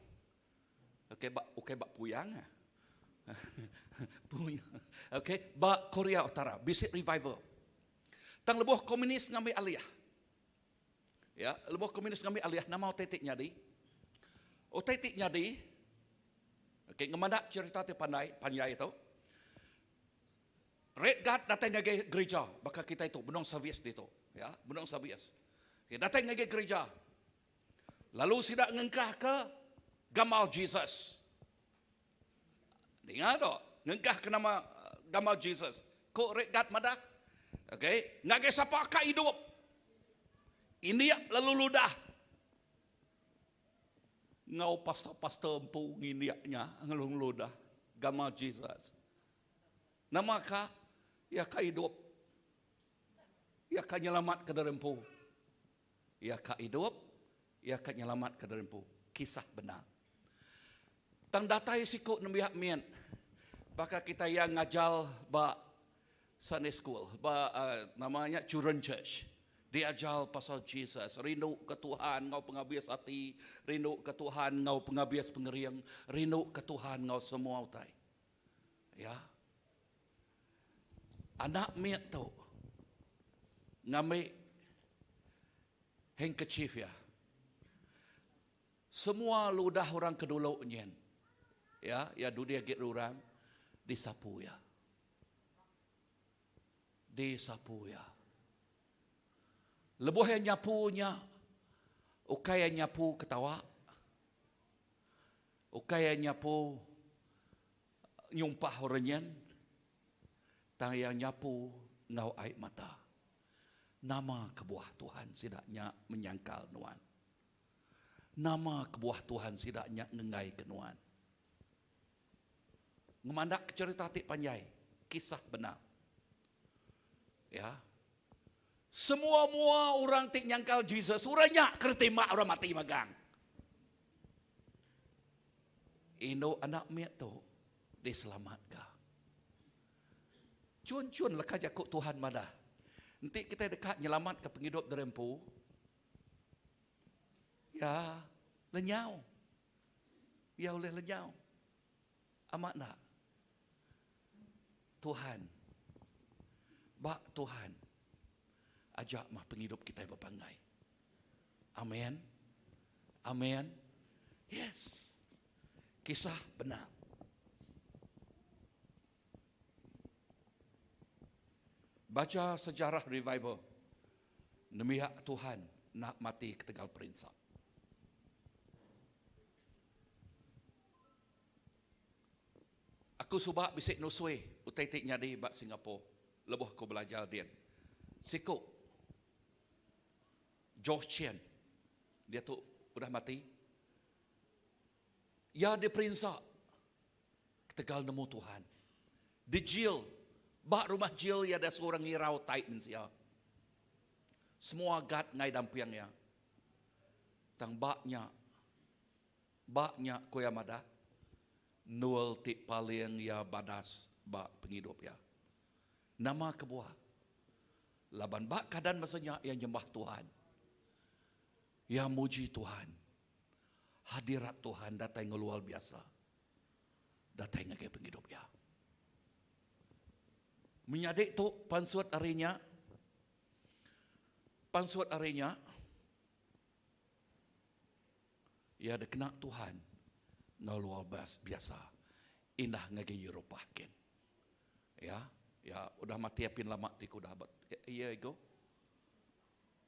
Okey, ba okey ba Puyang. Ah. Puyang. Okey, ba Korea Utara bisi revival. Tang lebuh komunis ngambil alih. Ya, lebuh komunis ngambi alih nama utai ti nyadi? Utai ti nyadi, okey, ngemandak cerita ti pandai, panjai tu. Red Guard datai ngagai gereja baka kitai tu benung servis ditu, ya, benung servis. Okey, datai ngagai gereja. Lalu sida ngengkahka gambar Jesus. Ninga tu, ngengkahka nama gambar Jesus. Ku Red Guard madah, okey, ngagai sapa ka idup. Indik lalu ludah. Ngau pastor-pastor empu ngindik nya lalu ngeludah gambar Jesus. Nama ka iya ka idup. Iya ka nyelamatka diri empu. Iya ka idup, iya ka nyelamatka diri empu. Kisah bendar. Tang datai siku nembiak mit baka kita iya ngajar ba Sunday school ba uh, nama nya Children Church. Diajar pasal Jesus, rindu ke Tuhan enggau pengabis ati, rindu ke Tuhan enggau pengabis pengering, rindu ke Tuhan enggau semua utai. Ya. Anak mit tu ngambi handkerchief iya. Semua ludah orang ke dulu nyin. Ya, ya dudi agi orang disapu iya. Disapu iya. Lebuh iya nyapu nya, ukai iya nyapu ketawa. Ukai iya nyapu nyumpah orang nyin, tang iya nyapu enggau ai mata. Nama kebuah Tuhan sida nya menyangkal nuan? Nama kebuah Tuhan sida nya ngenggaika nuan? Ngemandak cerita ti panjai, kisah benar. Ya. Semua mua orang ti nyangkal Jesus, orang nya kena tembak orang mati magang. Indu anak mit tu diselamatka. Chun-chun leka jaku Tuhan madah. Enti kita deka nyelamatka pengidup diri empu, ya lenyau. Ya ulih lenyau. Amat enda? Tuhan. Ba Tuhan aja mah pengidup kitai bepanggai. Amen. Amen. Yes. Kisah benar. Baca sejarah revival nembiak Tuhan nak mati ketegal perinsa. Aku suba bisi nusui utai ti nyadi ba Singapore lebuh aku belajar din. Siku George Chen diatu udah mati. Iya diperinsa ketegal nemu Tuhan. Dijil ba rumah jil iya dasuh orang ngirau tai mensia. Semua guard enggai damping iya. Tang ba nya Ba nya ku iya madah, endur ti paling iya badas ba pengidup iya. Nama kebuah? Laban ba keadaan masa nya iya nyembah Tuhan. Iya muji Tuhan. Hadirat Tuhan datai enggau luar biasa datai ngagai pengidup iya. Menyadi tu pansut ari nya, pansut ari nya, Iya dikena Tuhan enggau luar biasa indah ngagai Eropah kin. Ya, ya udah mati apin lama ti ke udah ba a year ago.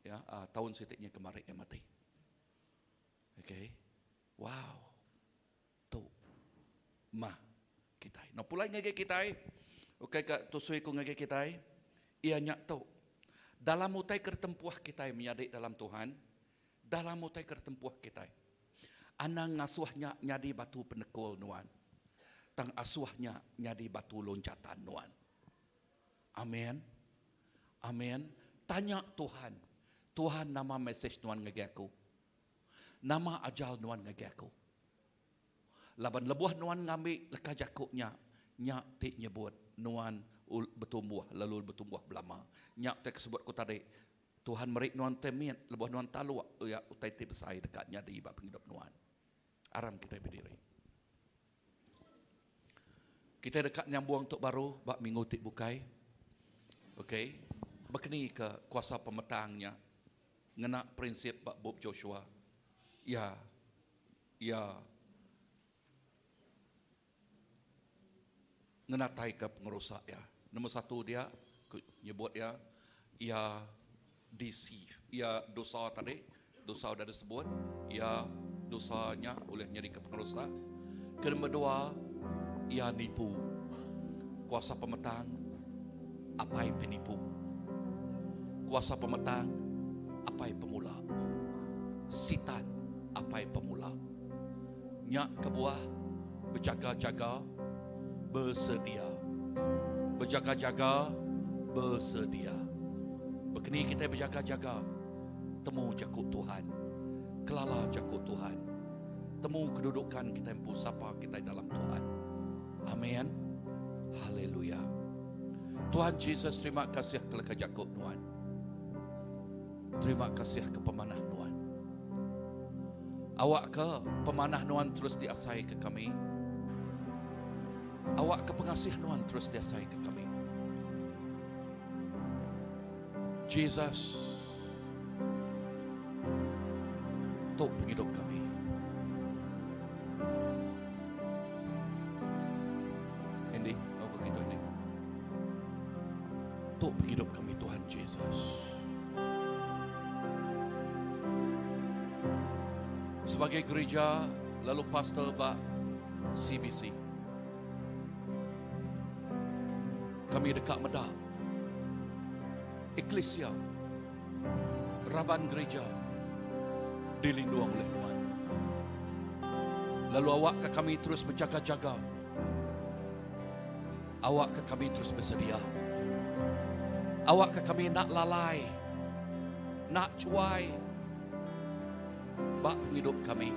Ya, uh, taun siti nya kemari iya mati. Okay. Wow. Tu mah kitai. No pulai ngagai kitai. Ukai ka tusui ku ngagai kitai. Iya nya tu. Dalam utai ke ditempuh kitai menyadi dalam Tuhan, dalam utai ke ditempuh kitai. Anang ngasuh nya nyadi batu penekul nuan. Tang asuh nya nyadi batu loncatan nuan. Amen. Amen. Tanya Tuhan. Tuhan nama mesej nuan ngagai aku? Nama ajal nuan ngagai aku? Laban lebuh nuan ngambi leka jaku nya, nya ti nyebut nuan betumbuh lalu betumbuh belama. Nya utai ke sebut ku tadi, Tuhan meri nuan utai mit lebuh nuan taluk iya utai ti besai deka nyadi ba pengidup nuan. Aram kitai bediri. Kitai deka nyambung tu baru ba minggu ti bukai. Okey, bekeni ke kuasa pemetang nya ngena prinsip ba bup Joshua. Iya iya ngenataika pengerusak iya. Nombor satu dia ku nyebut iya iya deceive. Iya dosa tadi, dosa udah disebut, iya dosa nya ulih nyadika pengerusak. Ke nombor dua, iya nipu. Kuasa pemetang apai penipu. Kuasa pemetang apai pemula. Sitan apai pemula. Nya kebuah bejaga-jaga besedia. Bejaga-jaga besedia. Bekeni kitai bejaga-jaga temu jaku Tuhan. Kelala jaku Tuhan. Temu kedudukan kitai empu sapa kitai dalam Tuhan. Amin. Haleluya. Tuhan Jesus terima kasih ke leka jaku nuan. Terima kasih ke pemanah nuan. Awak ke pemanah nuan terus diasai ke kami. Awak ke pengasih nuan terus diasai ke kami. Jesus, tu pengidup kami. Andy, kau ke kita ini. Tu pengidup kami Tuhan Jesus. Sebagai gereja lalu pastor ba CBC. Kami deka meda eklesia raban gereja dilindung oleh Nuan. Lalu awakka kami terus bejaga-jaga. Awakka kami terus besedia. Awakka kami enda lalai, enda chuai ba pengidup kami.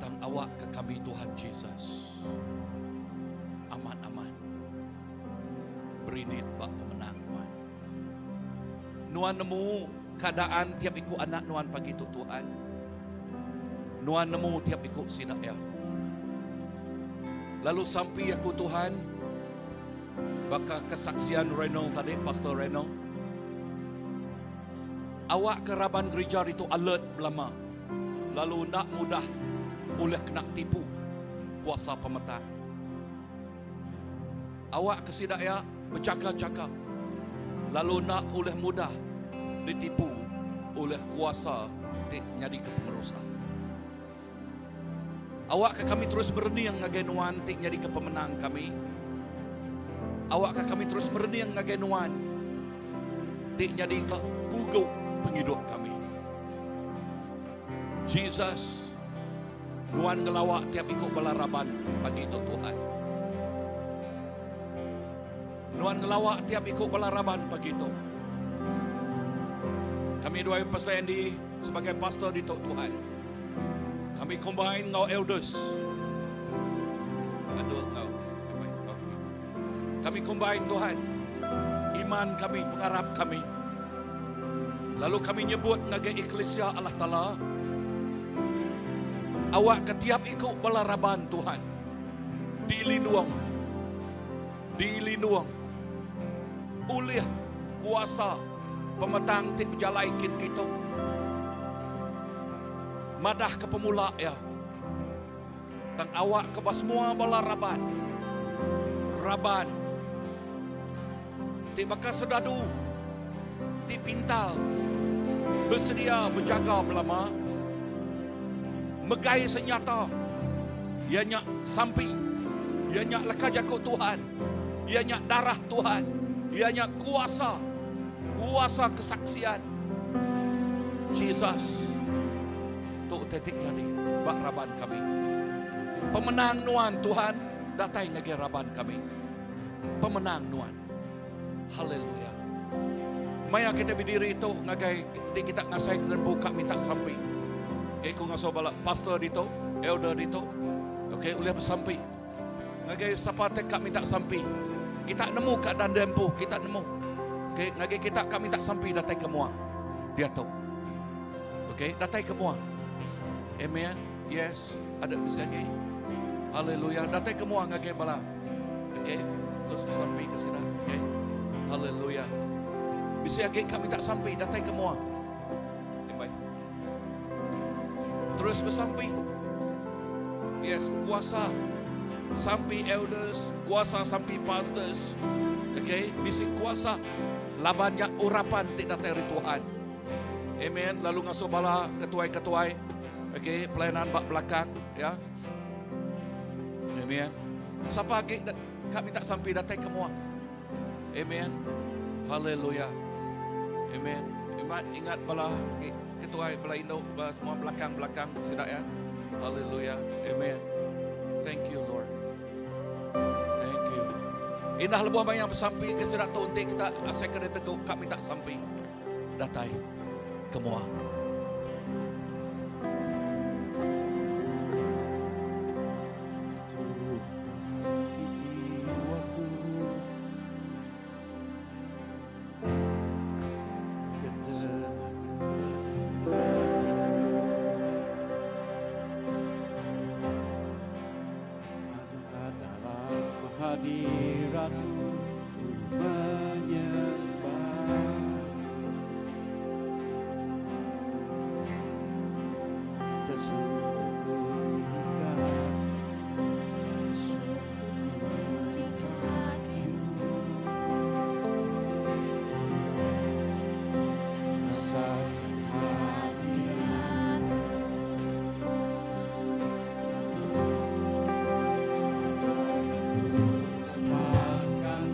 Tang awakka kami Tuhan Jesus amat-amat berindik ba pemenang Nuan. Nuan nemu keadaan tiap iku anak Nuan pagi tu Tuhan. Nuan nemu tiap iku sida iya. Lalu sampi aku Tuhan. Baka kesaksian Reynold tadi, Pastor Reynold. Awak ke raban gerija ditu alert belama lalu enda mudah ulih kena tipu kuasa pemetang. Awak ke sida iya bejaga-jaga lalu enda ulih mudah ditipu ulih kuasa ti nyadika pengerusak. Awakka kami terus merening ngagai Nuan ti nyadika pemenang kami. Awakka kami terus merening ngagai Nuan ti nyadika pugu pengidup kami. Jesus, Nuan ngelawa tiap iku bala raban pagi tu Tuhan. Nuan ngelawa tiap iku bala raban pagi tu. Kami duai Pastor Andy sebagai pastor ditu Tuhan. Kami combine enggau elders. Aduh enggau. Kami combine Tuhan. Iman kami, pengarap kami. Lalu kami nyebut ngagai eklesia Allah Taala. Awak ke tiap iku bala raban Tuhan. Dilindung. Dilindung. Ulih kuasa pemetang ti bejalai kin kitu. Madah ke pemula iya. Tang awak ke ba semua bala raban. Raban ti baka sedadu ti pintal besedia bejaga belama megai senyata iya nya sampi iya nya leka jaku Tuhan iya nya darah Tuhan iya nya kuasa kuasa kesaksian Jesus tu utai ti nyadi ba raban kami. Pemenang nuan Tuhan datai ngagai raban kami. Pemenang nuan. Haleluya. Maya kita berdiri tu ngagai ti kita ngasai lembu ka minta sampi. Okay, ku ngasuh bala pastor ditu, elder ditu. Okay, ulih besampi. Ngagai sapa te ka minta sampi. Kita nemu ka dan dempu, kita nemu. Okay, ngagai kita ka minta sampi datai ke mua. Diatu. Okay, datai ke mua. Amen. Yes, ada bisi agi. Haleluya. Datai ke mua ngagai bala. Okay, terus besampi ke sida. Okay. Haleluya. Bisi agi ka minta sampi datai ke mua. Okay, bye. Terus besampi. Yes, kuasa sampi elders, kuasa sampi pastors. Okay, bisi kuasa laban nya urapan ti datai ari Tuhan. Amen. Lalu ngasuh bala ketuai-ketuai okay, pelayanan ba belakang ya. Amen. Siapa agi ka minta sampi datai ke mua. Amen. Haleluya. Amen. Ingat ingat bala ketuai bala indu bala semua belakang-belakang sida ya. Haleluya. Amen. Thank you Lord. Thank you. Indah lebuh maya besampi ke sida tu enti kita asai ke ditegu ka minta sampi. Datai ke mua. Hadiratmu menyembah Tersukur di Syukur di kakimu Rasakan hadiratmu Lepaskan.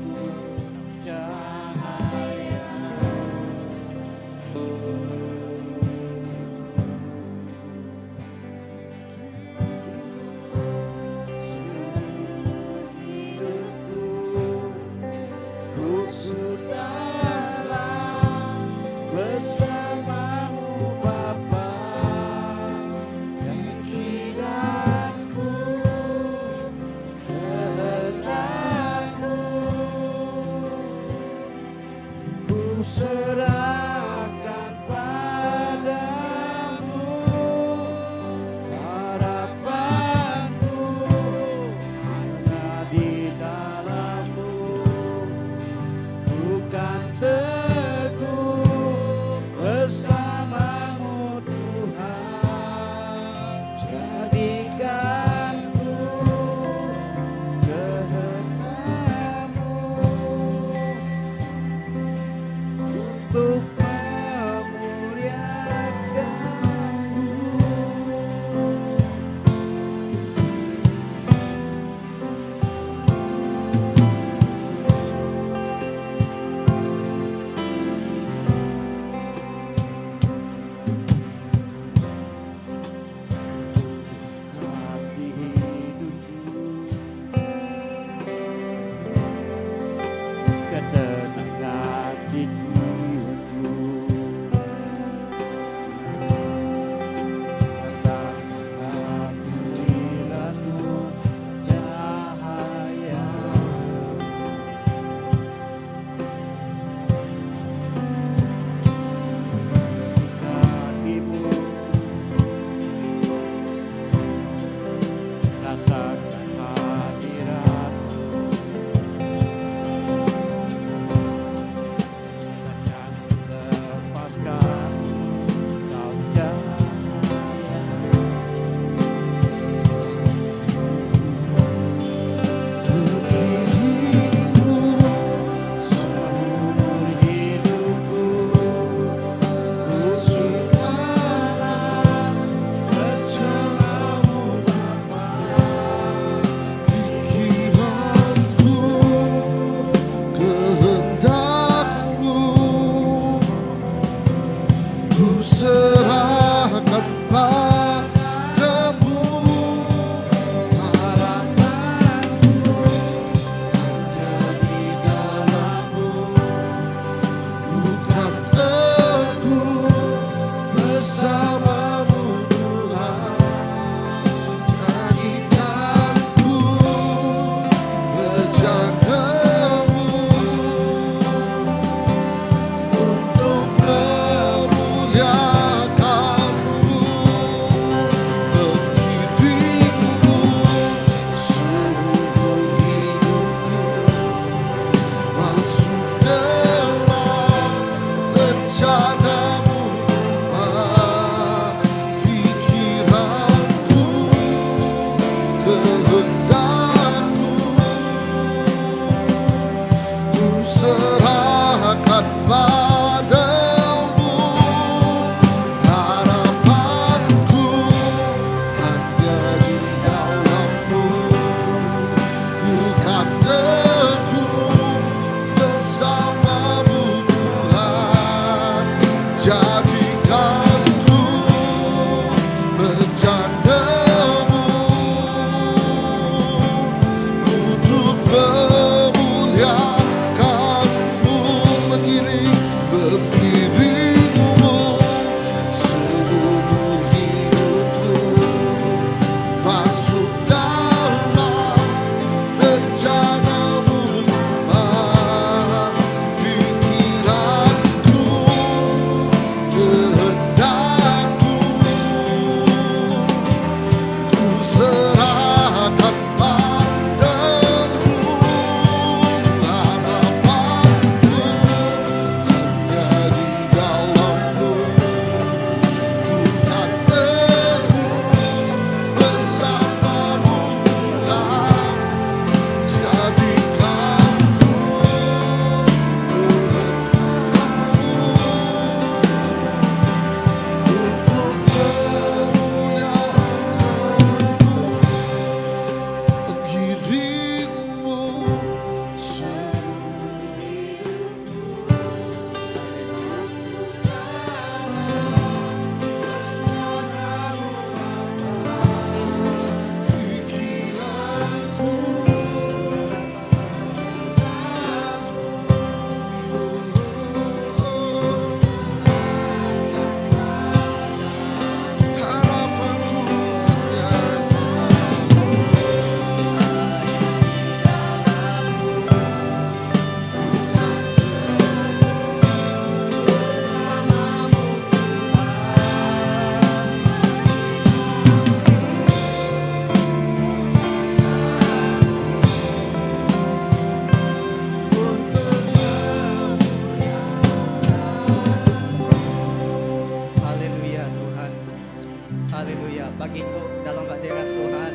Haleluya. Pagi tu dalam hadirat Tuhan,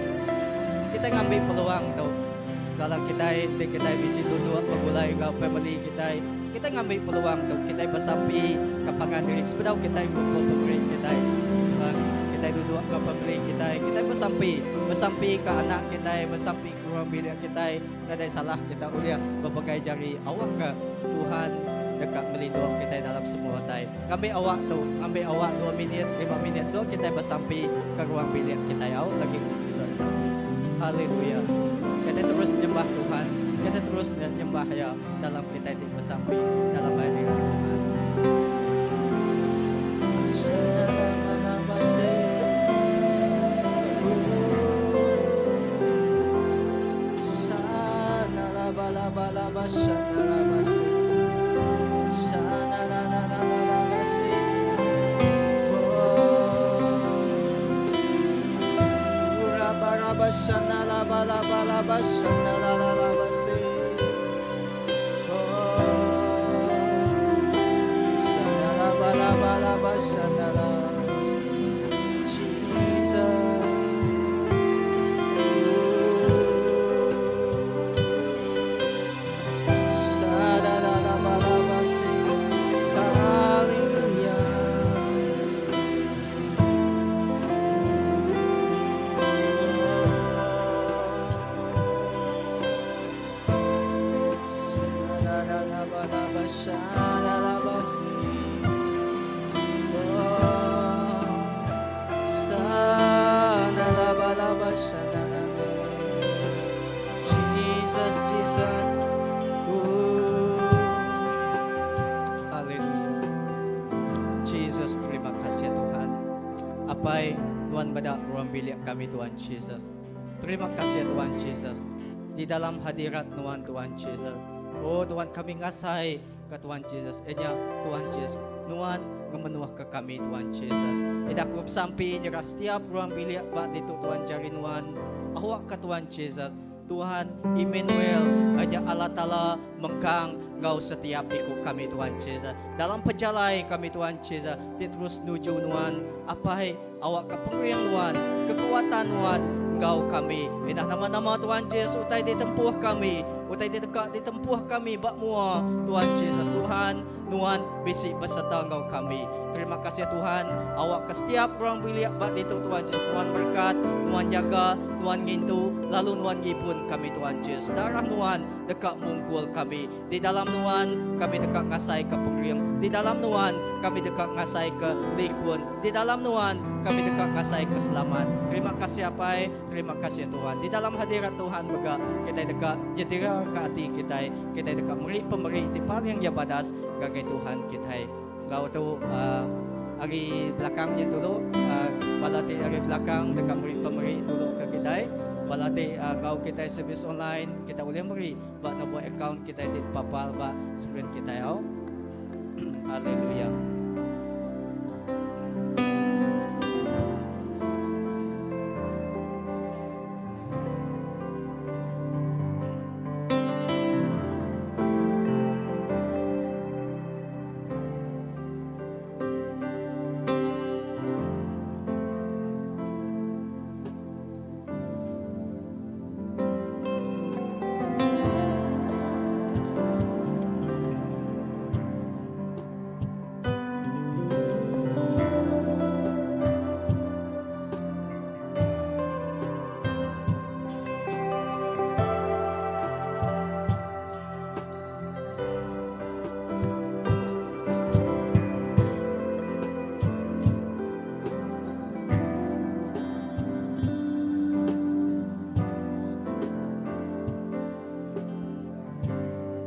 kitai ngambi peluang tu. Dalam kitai enti kitai bisi duduk begulai enggau family kitai, kitai ngambi peluang tu kitai besampi ke pangan diri sebedau kitai ngumpul pemeri kitai. Kitai duduk enggau family kitai, kitai besampi, besampi ke anak kitai, besampi ke ruang bilik kitai. Nadai salah kita ulih bepegai jari awakka Tuhan deka ngelindung kitai dalam semua utai. Ngambi awak tu, ngambi awak dua minit, lima minit tu kitai besampi ke ruang bilik kitai au lagi kita besampi. Haleluya. Kitai terus nyembah Tuhan, kitai terus nyembah Iya dalam kitai ti besampi dalam hadirat Tuhan. Apai, Tuhan meda ruang bilik kami Tuhan Jesus. Terima kasih Tuhan Jesus. Di dalam hadirat Nuan Tuhan Jesus. Oh Tuhan kami ngasai ke Tuhan Jesus. Inya Tuhan Jesus. Nuan ngemenuh ke kami Tuhan Jesus. Ida aku besampi nyerah setiap ruang bilik ba ditu Tuhan jari Nuan. Awak ke Tuhan Jesus. Tuhan Immanuel aja Allah Taala mengkang enggau setiap iku kami Tuhan Jesus. Dalam pejalai kami Tuhan Jesus ti terus nuju Nuan Apai awak ka pengering Nuan, kekuatan Nuan enggau kami. Indah nama-nama Tuhan Jesus utai ditempuh kami, utai ti deka ditempuh kami ba mua Tuhan Jesus. Tuhan Nuan bisi beserta enggau kami. Terima kasih Tuhan, awakka setiap ruang bilik ba ditu Tuhan Jesus Nuan berkat, Nuan jaga, Nuan ngintu, lalu Nuan ngibun kami Tuhan Jesus. Darah Nuan deka mungkul kami. Di dalam Nuan kami deka ngasaika pengering. Di dalam Nuan kami deka ngasaika likun. Di dalam Nuan kami deka ngasaika selamat. Terima kasih Apai, terima kasih Tuhan. Di dalam hadirat Tuhan mega kitai deka nyediraka ati kitai. Kitai deka meri pemeri ti paling iya badas ngagai Tuhan kitai. Enggau tu uhh ari belakang nyin dulu uhh bala ti ari belakang deka meri pemeri dulu ke kitai. Bala ti uhh enggau kitai servis online kita ulih meri ba nombor akaun kitai ti dipapal ba skrin kitai au. Haleluya.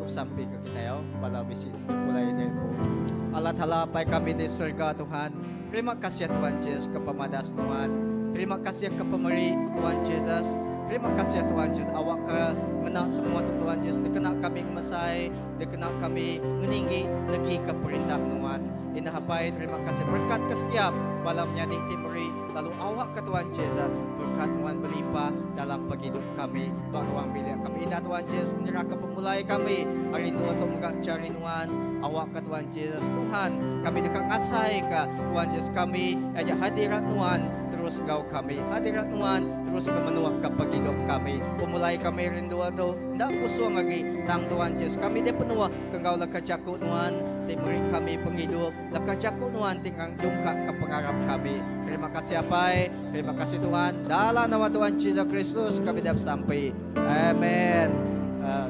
Aku besampi ke kitai au bala bisi pulai dai empu. Allah Taala Apai kami di serega Tuhan, terima kasih Tuhan Jesus ke pemadas nuan. Terima kasih ke pemeri Tuhan Jesus. Terima kasih Tuhan Jesus awak ke ngena semua tu Tuhan Jesus dikena kami ngemesai, dikena kami ngeninggi negi ke perintah nuan. Indah Apai terima kasih berkat ke setiap bala menyadi ti meri lalu awak ke Tuhan Jesus berkat nuan belimpah dalam pengidup kami ba ruang bilik kami. Indah Tuhan Jesus menyerah ke pemulai kami hari endur tu mega jari nuan awak ke Tuhan Jesus Tuhan kami deka ngasai ke Tuhan Jesus kami aja hadirat nuan. terus enggau kami. Hadirat Nuan terus ngemenuhka pengidup kami. Pemulai kami rindu tu enda kusung agi tang Tuan Jesus kami dipenuh ke enggau leka jaku Nuan ti meri kami pengidup, leka jaku Nuan ti nyungkakka pengarap kami. Terima kasih Apai, terima kasih Tuhan. Dalam nama Tuhan Jesus Kristus kami dah besampi. Amen. Uh,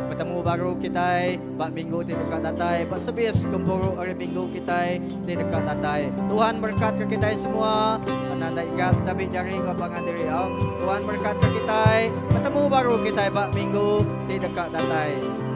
betemu baru kitai ba minggu ti deka datai ba servis gempuru hari minggu kitai ti deka datai. Tuhan berkat ke kitai semua. Ananda igap tabi jari enggau pangan diri au. Tuhan berkat ke kitai. Betemu baru kitai ba minggu ti deka datai.